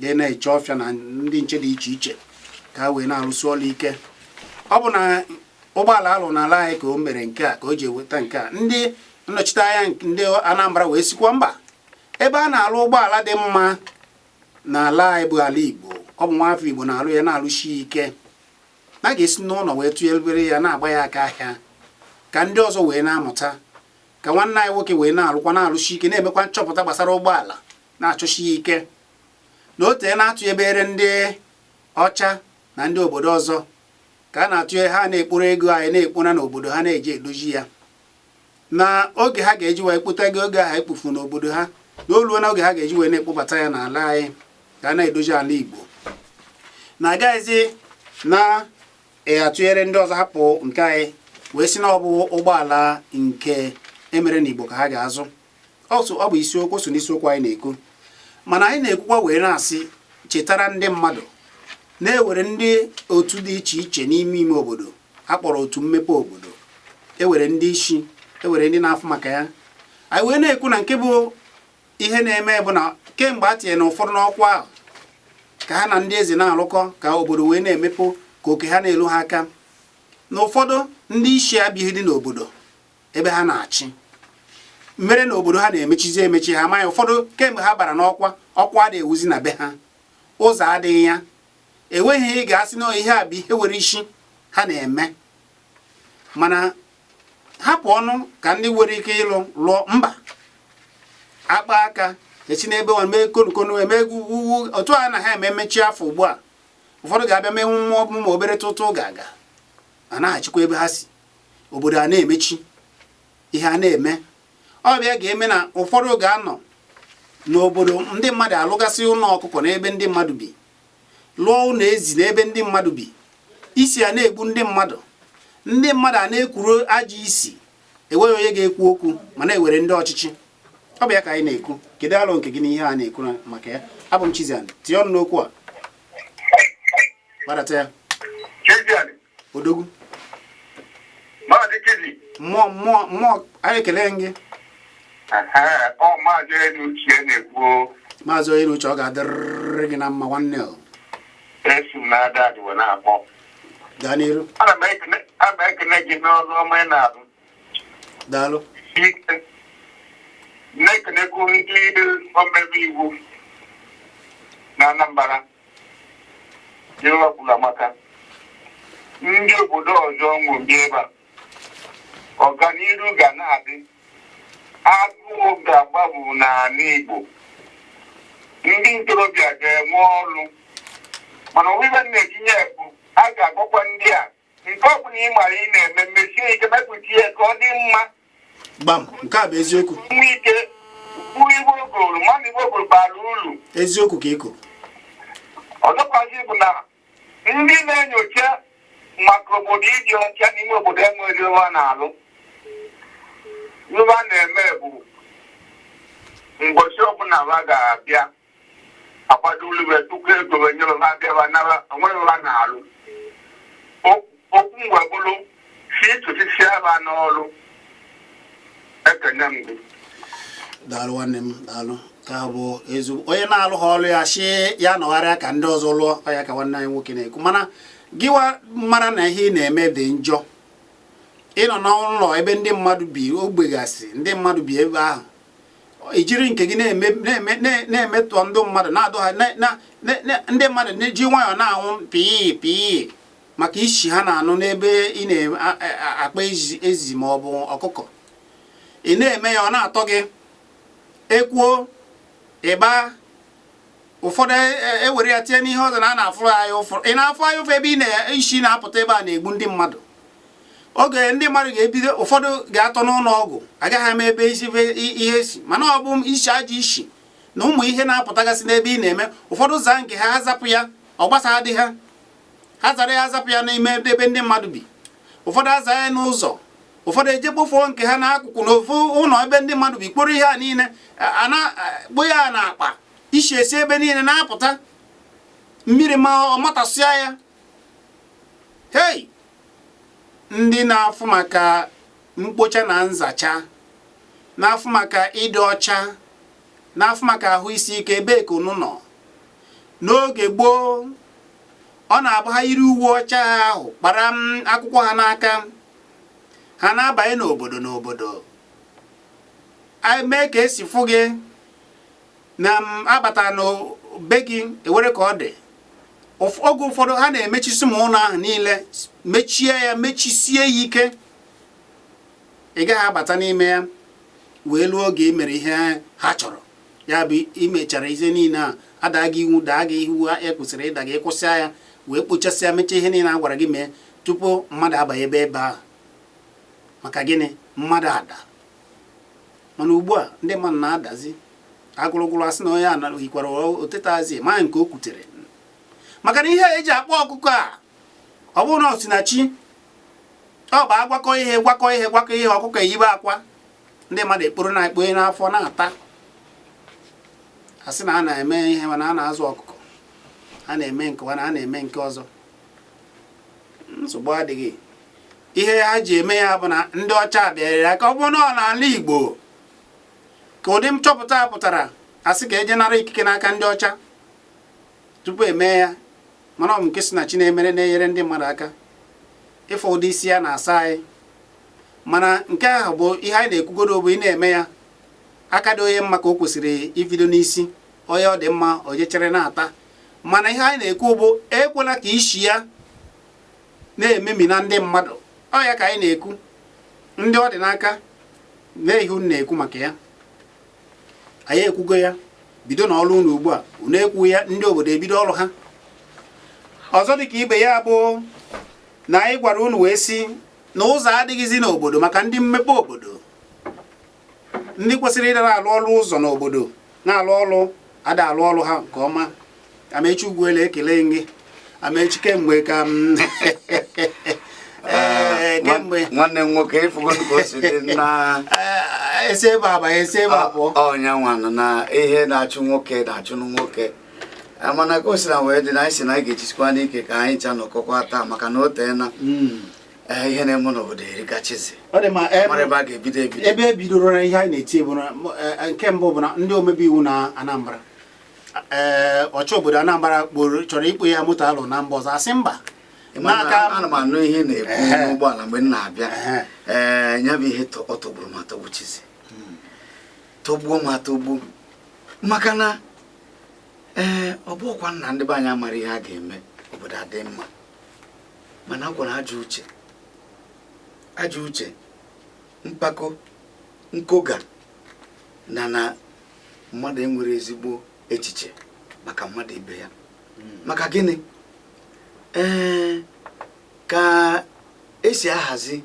dị na-eche ọfịa na ndị nche dị iche iche, ka ha wee na-arụsi ọrụ ike. Ọ bụ na ụgbọala alụ n'ala anyị ka o mere nke a, ka o ji eweta nke a. Ndị nnọchite anya ndị Anambra wee sikwa mba, ebe a na-alụ ụgbọala dị mma n'ala anyị bụ ala Igbo, ọ bụ nwaafọ Igbo na-alụ ya, na-alụsi ike, na a ga-esi n'ụlọ wee tụnyere ya, na-agba ya aka ahịa, ka ndị ọzọ wee na-amụta, ka nwanne anyị nwoke wee na-alụkwa, na-alụsi ike, na-emekwa nchọpụta gbasara ụgbọala, na-achọsi ya ike na o tee na-atụnyebere ndị ọcha na ndị obodo ọzọ ka a na-atụnye ha, na-ekporo ego anyị na-ekpona n'obodo ha, na-eji edozi ya. Na oge ha ga-eji wee kpụta ego, oge ahụ ekpufu n'obodo ha, na oluo na oge ha ga-eji wee na-ekpobata ya n'ala anyị, ka a na-edozi ala Igbo, na agaghịzi na-atụnyere ndị ọzọ, hapụ nke anyị wee sị na ọ bụ ụgbọala nke emere n'Igbo ka ha ga-azụ. Ọ bụ isiokwu so n'isiokwu anyị na-ekwu. Mana anyị na-ekwukwa wee na-asị, chetara ndị mmadụ na-ewere ndị otu dị iche iche n'ime ime obodo akpọrọ otu mmepe obodo, ewere ndị isi, ewere ndị na-afụ maka ya. Anyị wee na-ekwu na nke bụ ihe na-eme bụ na kemgbe a tinyere na ụfọdụ n'ọkwa ahụ, ka ha na ndị eze na-alụkọ, ka obodo wee na-emepe, ka oke ha na-elu ha aka, na ụfọdụ ndị isi abịghị dị n'obodo ebe ha na-achị, mere na obodo ha na-emechizi emechi. Ha amaghị, ụfọdụ kemgbe ha bara n'ọkwa, ọkwa adịghị ewuzi na be ha, ụzọ adịghị ya, enweghị ihe ị ga-asị na ihe a bụ ihe nwere isi ha na-eme. Mana hapụ ọnụ ka ndị nwere ike ịlụ lụọ mba akpa aka esi n'ebe nwa mee konukonu, eme egwu ugwu otu a na ha eme mmechi afọ. Ugbu a ụfọdụ ga-abịa mee mmụọ ma obere tụtụ ga-aga a na-achịkwa ebe ha si, obodo a na-emechi, ihe a na-eme ọbịa ga-eme na ụfọdụ ga-anọ n'obodo ndị mmadụ alụgasị ụlọ ọkụkọ n'ebe ndị mmadụ bi, lụọ ụlọ ezi n'ebe ndị mmadụ bi, isi a na-egbu ndị mmadụ, ndị mmadụ a na-ekwuru ajọ isi, enweghị onye ga-ekwu okwu, ma na-ewere ndị ọchịchị. Ọ bụ ya ka anyị na-ekwu. Kedu alụ nke gị n'ihe a na-ekwu maka ya? Abụ m Chizian, tinye ọnụ n'okwu a, gbadata ya. Chizian. Odogwu. Maazị Chizi. Mmụọ, mmụọ, mmụọ, anyị ekele gị. Ọ Maazị Enuchie na-ekwu. Maazị onye n'uche, ọ ga-adịrịrị gị na mma, nwanne o. Esi m na-ada adịwa na-akpọ. Gaa n'iru. Ana m ekene gị n'ọrụ ọma ị na-arụ. Daalụ. Ike na-ekenekwu ndị omebe iwu na Anambra kwuru amaka, ndị obodo ọzọ ṅomie ebe a, ọganiru ga na-adị, agụụ ga-agbabụ n'ala Igbo, ndị ntorobịa ga-enwe ọrụ. Mana owiwe na-etinye bụ a ga-agwakwa ndị a, nke ọ bụla ị mara ị na-eme, mesie ike, mepụta ihe ka ọ dị mma. Gbam, nke a bụ eziokwu. Nwe ike kwuo igbo goro mana igbo goro bara uru. Eziokwu ka ị kwuru. Ọzọkwazi bụ na ndị na-enyocha maka obodo ịdị ọcha n'ime obodo enweghị ebe a na-alụ, ihe a na-eme bụ mgbochi ọbụla ha ga-abịa akwado ulube tupu ego wee nyere ha, bịaba nara onweghị ha na-alụ. Okwu mgbe bụrụ si tụsisia ha n'ọrụ. Ekene m gị. Daalụ nwanne m, daalụ. Ka bụ ezigbo onye na-alụ ha ọrụ ya shi ya nọgharịa ka ndị ọzọ lụọ ọ ya, ka nwanne anyị nwoke na-ekwu. Mana gịwa mara na ihe ị na-eme dị njọ. Ịnọ n'ụlọ ebe ndị mmadụ bi, ogbegasị ndị mmadụ bi ebe ahụ, ijiri nke gị na-eme na-eme na-emetọ ndị mmadụ, na-adọ ha ndị mmadụ ji nwayọọ na-anwụ pii pii maka isi ha na-anụ n'ebe ị na-akpa ezi ma ọ bụ ọkụkọ. Ị na-eme ya, ọ na-atọ gị. Ekwuo ịba ụfọdụ ewere ya tinye n'ihe ọzọ na a na-afụrụ anya ụfụ. Ị na-afụ anya ụfụ ebe ị na-isi na-apụta ebe a na-egbu ndị mmadụ. Oge ndị mmadụ ga-ebido, ụfọdụ ga-atọ n'ụlọ ọgwụ, agaghị ama ebe isi ihe si, mana ọ bụ isi, ajọ isi na ụmụ ihe na-apụtagasị n'ebe ị na-eme. Ụfọdụ zaa nke ha, ha zapụ ya, ọ gbasa dị ha, ha zara ya, azapụ ya n'ime ebe ndị mmadụ bi. Ụfọdụ aza ya n'ụzọ, ụfọdụ eje kpofuo nke ha n'akụkụ n'ofu ụlọ ebe ndị mmadụ bi, kporo ihe a niile ana kpo ya n'akpa, isi esi ebe niile na-apụta, mmiri ma ọ matasịa ya. Hei, ndị na-afụ maka mkpocha na nzacha, na-afụ maka ịdị ọcha, na-afụ maka ahụ isi ike, ebee ka unu nọ? N'oge gboo, ọ na-abụ ha yiri uwe ọcha ha ahụ, kpara m akwụkwọ ha n'aka, ha na-abanye n'obodo n'obodo, mee ka esi fụ gị na m abata n'be gị, ewere ka ọ dị. Oge ụfọdụ ha na-emechisi ma ụlọ ahụ niile, mechie ya, mechisie ya ike, ị gaghị abata n'ime ya wee luo oge ị mere ihe ha chọrọ. Ya bụ, imechara ihe niile a ada gị iwu, daa gị iwu e kwesịrị ịda gị, kwụsịa ya, wee kpochasịa, mechaa ihe niile a gwara gị mee tupu mmadụ abanye ebe ebe ahụ. Maka gịnị? Mmadụ ada. Mana ugbu a, ndị mmadụ na-adazi agụrụgụrụ, asị na onye a yikwara otetazi ma nke o kwutere, maka na ihe a eji akpọ ọkụkọ a, ọ bụrụ na ọ si na chi, ọ bụ agwakọ ihe, gwakọ ihe, gwakọ ihe, ọkụkọ eyibe akwa, ndị mmadụ ekporo na-ekponye n'afọ na-ata, asị na a na-eme ihe, mana a na-azụ ọkụkọ, a na-eme nke na a na-eme nke ọzọ. Nsogbu adịghị. Ihe ha ji eme ya bụ na ndị ọcha bịara ya, ka ọ bụrụ na ọ n'ala Igbo ka ụdị nchọpụta a pụtara, asị ka eje nara ikike n'aka ndị ọcha tupu emee ya. Mana ọ bụ nke si na chi na-emere, na-enyere ndị mmadụ aka ịfụ ụdị isi ya na-asa anyị. Mana nke ahụ bụ ihe anyị na-ekwugodo, bụ ị na-eme ya, aka dị onye mma ka o kwesịrị ibido n'isi onye ọ dị mma, o jechere na-ata. Mana ihe anyị na-ekwu bụ ekwela ka isi ya na-ememi na ndị mmadụ. Ọ ya ka anyị na-ekwu, ndị ọ dị n'aka na-ehi unu na-ekwu maka ya. Anyị ekwugo ya, bido n'ọrụ unu ugbu a. Unu ekwu ya, ndị obodo ebido ọrụ ha. Ọzọ dịka ibe ya bụ na anyị gwara unu wee sị na ụzọ adịghịzi n'obodo maka ndị mmepe obodo, ndị kwesịrị ịdara alụ ọrụ ụzọ n'obodo, na-alụ ọrụ ada alụ ọrụ ha nke ọma. Amechi Ugwuele, ekele gị Amechi. Kemgbe ka m ee, kemgbe Nwanne m nwoke, ịfụgo ka o si dị na Esi ebe abanye, esi ebe abụọ. Ọnya nwanụ na ihe na-achụ nwoke na-achụ nwoke. Mana ka o si na wee dị na anyị si na anyị ga-ejisikwa n'ike ka anyị ncha nọkọkwa taa, maka na o teena. Ihe na-eme n'obodo erikachizi. Ọ dị ma mara ebe a ga-ebido ebido. Ebe e bidoro na ihe anyị na-eti bụ na nke mbụ bụ na ndị omebe iwu na Anambra, ee, ọchị obodo Anambra kporo chọrọ ikpo ya moto alụ na mba ọzọ, asị mba. N'aka ana m anụ ihe na-ekwu n'ụgbọala mgbe m na-abịa. Ee, ya bụ ihe ọ tọgburu m atọgbuchizi, tọgbuo m atọgbu, maka na ee, ọ bụghịkwa nna ndị be anyị amara ihe a ga-eme obodo adị mma, mana ọ gwara ajọ uche, ajọ uche, mpako, nkoga na mmadụ enwere ezigbo echiche maka mmadụ ibe ya. Maka gịnị? Ee, ka esi ahazi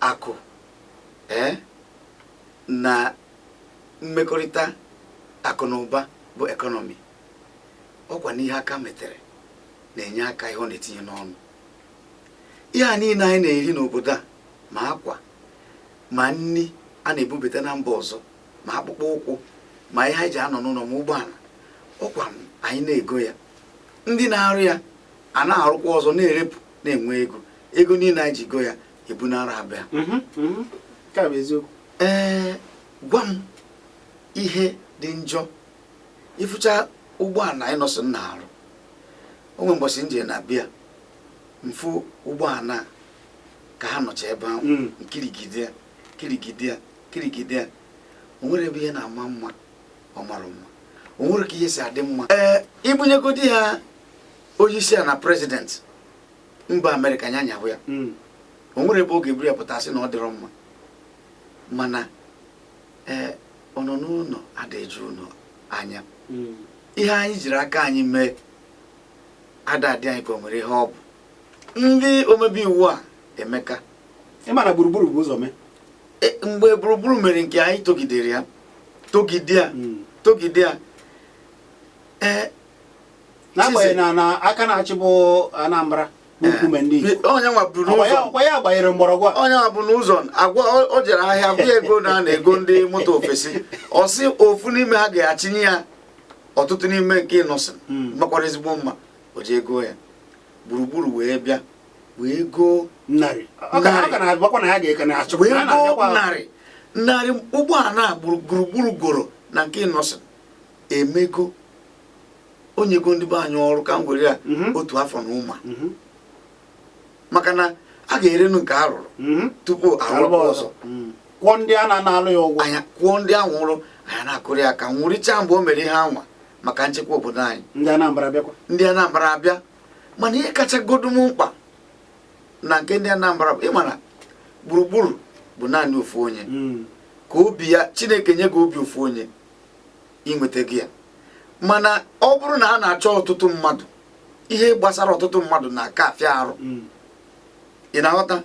akụ, ee, na mmekọrịta akụ na ụba bụ economy, ọkwa n'ihe aka metere na-enye aka ihe ọ na-etinye n'ọnụ. Ihe a niile anyị na-eri n'obodo a, ma akwa, ma nri a na-ebubata na mba ọzọ, ma akpụkpọ ụkwụ, ma ihe anyị ji anọ n'ụlọ, ma ụgbọala, ọkwa anyị na-ego ya. Ndị na-arụ ya a na-arụkwa ọzọ, na-erepụ, na-enwe ego. Ego niile anyị ji go ya ebunara abịa. Nke a bụ eziokwu. Ee, gwa m ihe dị njọ ịfụcha ụgbọala anyị nọsọ na-arụ. O nwere mbọsị nje na bịa mfụ ụgbọala. Ka ha nọcha ebe ahụ, nkirigide ya, kirigide ya, kirigide ya, o nwere ebe ihe na-ama mma, ọ mara mma, o nwere ka ihe si adị mma. Ee, ibunyegodi ya onye isi ala na president mba Amerịka nya nyahụ ya, o nwere ebe ọ ga-eburu ya pụta sị na ọ dịrọ mma. Mana ee, ọ nọ n'ụlọ ada eju ụlọ anya. Ihe anyị jiri aka anyị mee ada adị anyị ka o nwere ihe ọ bụ. Ndị omebe iwu a emeka. Ịma na Gburugburu bụ ụzọ mee. Mgbe Gburugburu mere nke anyị, togidere ya, togide ya, togide ya, ee. N'agbanyeghị na aka na-achị bụ Anambra bụ nkume ndị Igbo. Onye nwa buru Ọkwa ya ụzọ. Ọkwa ya gbanyere mgbọrọgwụ a. Onye nwa bụ n'ụzọ agwa o jere ahịa gwa ego na na-ego ndị moto ofesi, ọ sị ofu n'ime ha ga-achinye ya ọtụtụ n'ime nke Innoson makwara ezigbo mma, o jee goo ya. Gburugburu wee bịa wee goo 100. Ọ ka na-agbakwa na ya ga-eke na-achụ wee ha goo na-abịakwa. 100 ụgbọala a Gburugburu goro na nke Innoson emego onyego ndị be anyị ọrụ ka m were ya otu afọ na ụma, maka na a ga-erenu nke a rụrụ tupu Arụba arụba ọzọ. ọzọ. Kwụọ ndị a na-alụ ya ụgwọ. Anya kwụọ ndị ahụ nwụrụ anya na-akụrụ ya ka nwụrịcha mgbe o mere ihe anwa maka nchekwa obodo anyị. Ndị Anambra bịakwa. Ndị Anambra abịa, mana ihe kacha godu m mkpa na nke ndị Anambra bụ, ịma na Gburugburu bụ naanị ofu onye, ka obi ya Chineke nye gị obi ofu onye inweta gị ya. Mana ọ bụrụ na a na-achọ ọtụtụ mmadụ, ihe gbasara ọtụtụ mmadụ na-aka afịa arụ. Ị na-aghọta?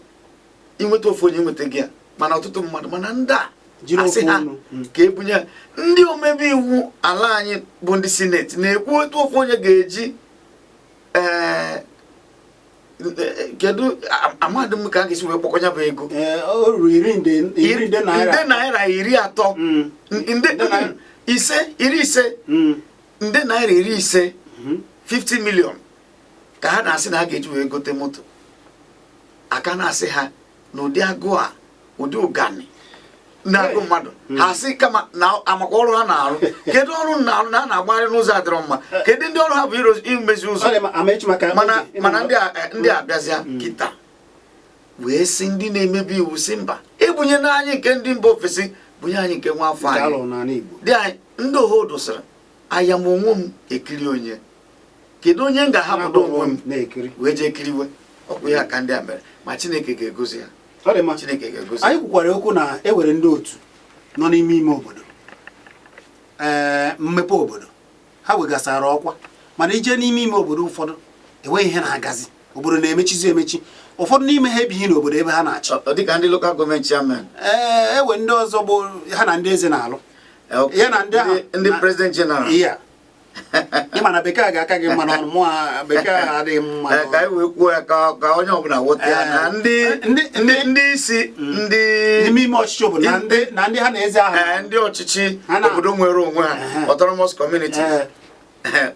Inweta ofu onye, inweta gị ya, mana ọtụtụ mmadụ, mana ndị a Jiri asị ofu ha ọnụ. Ka ebunye ha. Ndị omebe iwu ala anyị bụ ndị senate na-ekwu otu ofu onye ga-eji, ee, kedu amadị m ka a ga-esi wee kpọkọnya bụ ego. Ee, o ruru 10 nde naira. Nde naira 30, nde Nde naira. 50, 50, nde naira 50, 50 million, ka ha na-asị na ha ga-eji wee gote moto. Aka na-asị ha na ụdị agụụ a, ụdị ụgani na-agụ mmadụ, ha sị kama na amakwa ọrụ ha na-arụ. Kedu ọrụ m na-arụ na a na-agbagharị n'ụzọ adịrọ mma? Kedu ndị ọrụ ha bụ imezi ụzọ? Ọ dị mma, Amaechi, maka Mana oge, mana ndị a abịazịa kịta wee sị ndị na-emebi iwu si mba, ebunye na anyị nke ndị mba ofesi, bunye anyị nke nwa afọ Nke anyị. alụrụ n'ala Igbo. Dị anyị ndị ohodo sịrị aya m onwe m ekiri onye, kedu onye m ga-ahapụdo onwe m na-ekiri wee jee kiriwe ọkwa ihe a ka ndị a mere? Ma Chineke ga-egozi ha. Ọ dị mma. Chineke ga-egozi. Anyị kwukwara okwu na e nwere ndị otu nọ n'ime ime obodo, ee, mmepe obodo ha wegasara ọkwa, mana ije n'ime ime obodo ụfọdụ, enweghị ihe na-agazi, obodo na-emechizi emechi. Ụfọdụ n'ime ha ebighị n'obodo ebe ha na-achị. Ọ dịka ndị local government chairman. Ee, ewe ndị ọzọ bụ ha na ndị eze na-alụ. Ya na ndị ahụ ndị president general. Iya, ịma na bekee ga-aka gị mma n'ọnụ, mụ a bekee adịghị mma Ee, ka anyị wee kwuo ya ka onye ọbụla ghọta ya na ndị ndị isi ndị n'ime ime ọchịchị obodo na ndị ha na eze ahụ. Ee, ndị ọchịchị Ha obodo nwere onwe ha, autonomous communities.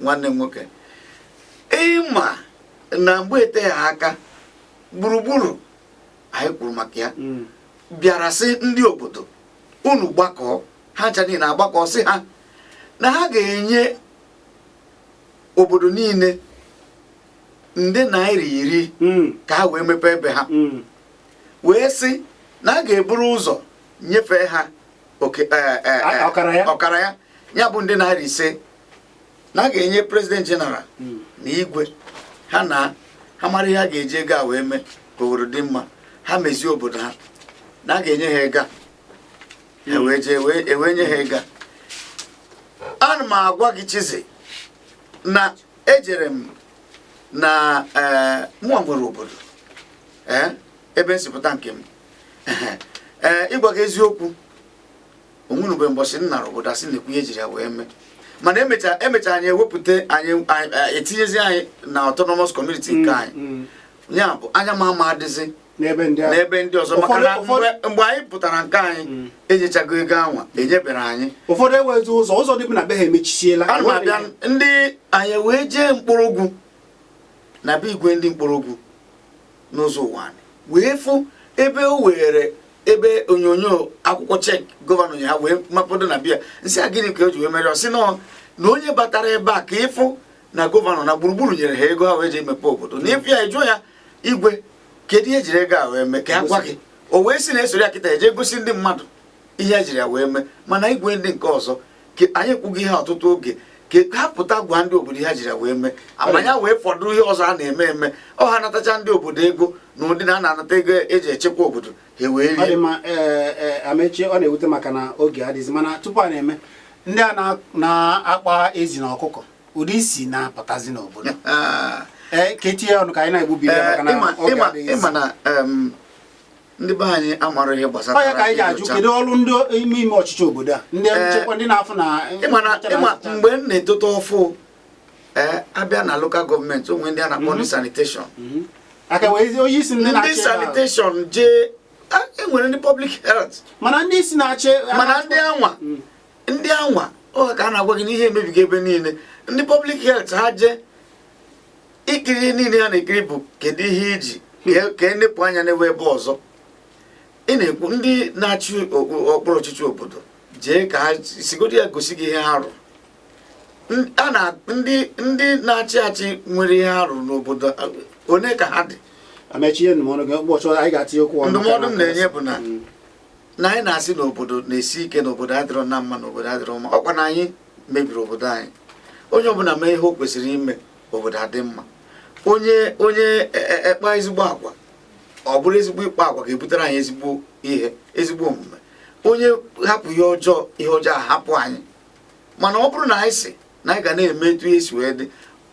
Nwanne m nwoke, ịma na mgbe eteghị aka, Gburugburu anyị kwuru maka ya bịara sị ndị obodo unu gbakọọ, ha ncha niile agbakọ, sị ha na ha ga-enye obodo niile nde naira 10 ka ha wee mepee ebe ha, wee sị na a ga-eburu ụzọ nyefee ha oke Ọkara ya? Ọkara ya, ya bụ nde naira 5, na a ga-enye president general na igwe ha na ha mara ihe a ga-eji ego a wee mee ka obodo dị mma, ha mezie obodo ha, na a ga-enye ha ego a. Ha wee jee wee ewee nye ha ego a. Ana m agwa gị, Chizi, na ejere m na ee, mụnwa nwere obodo, ee, ebe nsipụta nke m, ee, ịgwa gị eziokwu, onwenube mbọsị m nara obodo asị na-ekwu ihe ejiri ya wee mee. Mana emecha anyị ewepụta anyị, etinyezi anyị na autonomous community nke anyị. Ya bụ anya ma ama adịzi n'ebe ndị ahụ. N'ebe ndị ọzọ, maka na mgbe anyị pụtara nke anyị, enyechago ego anwa enyebere anyị. Ụfọdụ enwezi ụzọ dị na be ha emechisiela. Ana m abịa, ndị anyị wee jee Mkpọrọgwụ na be igwe ndị Mkpọrọgwụ n'ụzọ ụwa anyị, wee fụ ebe o were ebe onyonyo akwụkwọ cheque governor nye ha wee mapụdo na bịa nsị a, gịnị ka o ji wee mere? Ọ sị nọ na onye batara ebe a ka ịfụ na governor na Gburugburu nyere ha ego ha wee jee mepe obodo na ịfụ ya, ịjụọ ya igwe. Kedu ihe ejiri ego a wee mee? Ka a gwa gị. O wee sị na esoro ya kịta eje gosi ndị mmadụ ihe ejiri ya wee mee. Mana igwe ndị nke ọzọ, ka anyị ekwughị ihe ọtụtụ oge, ka ha pụta gwa ndị obodo ihe ejiri ya wee mee, amanya wee fọdụ ihe ọzọ a na-eme eme. Ọ ha natacha ndị obodo ego na ụdị na a na-anata ego eji echekwa obodo, ha wee Ọ dị rie. mma. Ee, Amechi, ọ na-ewute maka na oge adịghịzi, mana tupu a na-eme, ndị a na-akpa ezi na ọkụkọ, ụdị isi na-apụtazi n'obodo, ee, ka etinye ọnụ ka anyị na-egbubiri ya, maka na oge adịghịzi. Ịma na ndị be anyị amara ihe gbasara Ọ ya ka anyị ga-ajụ, inyocha. kedu ọrụ ndị ime ime ọchịchị obodo a, ndị nchekwa, ndị na-afụ na Ịma na ncha na ịma nzacha? Mgbe m na-etote ọfụ, ee, abịa na local government, onwe ndị a na-akpọ ndị sanitation. Aka wee onye isi ndị Ndị na-achị ebe ahụ. sanitation jee, enwere ndị public health. Mana ndị isi na-achị Mana ndị anwa ọ ka a na-agwa gị na ihe emebigo ebe niile. Ndị public health, ha jee ikiri ihe niile ha na-ekiri bụ kedu ihe iji ka enepụ anya n'ebe ebe ọzọ ị na-ekwu. Ndị na-achị okpuru ọchịchị obodo, jee ka ha sigodi ya gosi gị ihe ha rụrụ. A na ndị na-achị achị nwere ihe ha rụrụ n'obodo, one ka ha dị? Amechi, ihe ndụmọdụ gị ụbọchị ọzọ anyị ga-atinye okwu ọnụ. Ndụmọdụ m na-enye bụ na anyị na-asị na obodo na-esi ike, na obodo adịrọ na mma, na obodo adịrọ mma. Ọkwa na anyị mebiri obodo anyị. Onye ọbụla mee ihe o kwesịrị ime, obodo adị mma. Onye ekpa ezigbo agwa, ọ bụrụ ezigbo ịkpa agwa ga-ebutere anyị ezigbo ihe, ezigbo omume. Onye hapụ ihe ọjọọ, ihe ọjọọ ahapụ anyị. Mana ọ bụrụ na anyị si na anyị ga na-eme etu ihe si wee dị,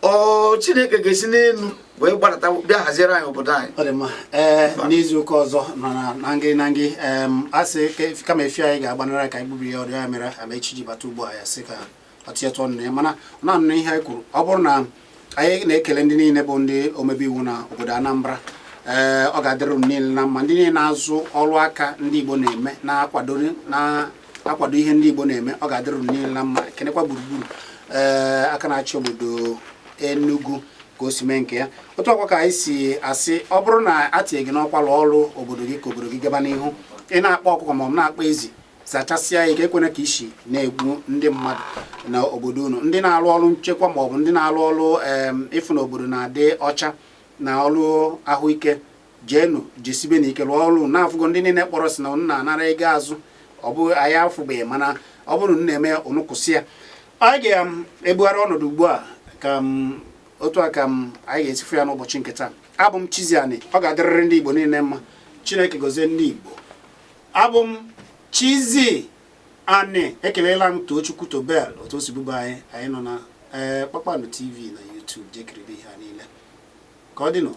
ọ Chineke ga-esi n'elu wee gbadata bịa haziere anyị obodo anyị. Ọ dị mma. Ee, n'izu ụka ọzọ nọ na ngị a sị kama efi anyị ga-agbanara ka anyị gbubiri ya ọdụ ya mere Amechi ji bata ugbu a, ya sị ka ọ tinyetụ ọnụ na ya, mana ọ na-anụ ihe anyị kwuru. Ọ bụrụ na anyị na-ekele ndị niile bụ ndị omebe iwu na obodo Anambra, ee, ọ ga-adịrị unu niile na mma. Ndị niile na-azụ ọrụ aka ndị Igbo na-eme, na-akwado ihe ndị Igbo na-eme, ọ ga-adịrị unu niile na mma. Kenekwa gburugburu, ee, aka na-achị obodo Enugu ka o si mee nke ya. Otu ọkwa ka anyị si asị, ọ bụrụ na a tinye gị n'ọkwa, lụọ ọrụ obodo gị ka obodo gị gaba n'ihu. Ị na-akpa ọkụkọ ma ọ bụ na-akpa ezi, zachasịa ya ka ekwena ka isi na-egbu ndị mmadụ na obodo unu. Ndị na-arụ ọrụ nchekwa ma ọ bụ ndị na-arụ ọrụ ịfụ na obodo na-adị ọcha na ọrụ ahụike, jeenu jesibe na ike lụọ ọrụ. Na-afụgo ndị niile kpọrọ si na unu na-anara ego azụ, ọ bụ anyị afụbeghị, mana ọ bụrụ na unu na-eme ya, unu kwụsị ya. Anyị ga-ebugharị ọnọdụ ugbu a ka m otu a ka m anyị ga-esifu ya n'ụbọchị nke taa. Abụ m Chiziani. Ọ ga-adịrịrị ndị Igbo niile mma. Chineke gozie ndị Igbo. Abụ m Chizi Ani. Ekelela m Tochukwu Tobel otu o si buba anyị. Anyị nọ na ee Kpakpando TV na YouTube. Jekiribe ihe a niile ka ọ dịnụ.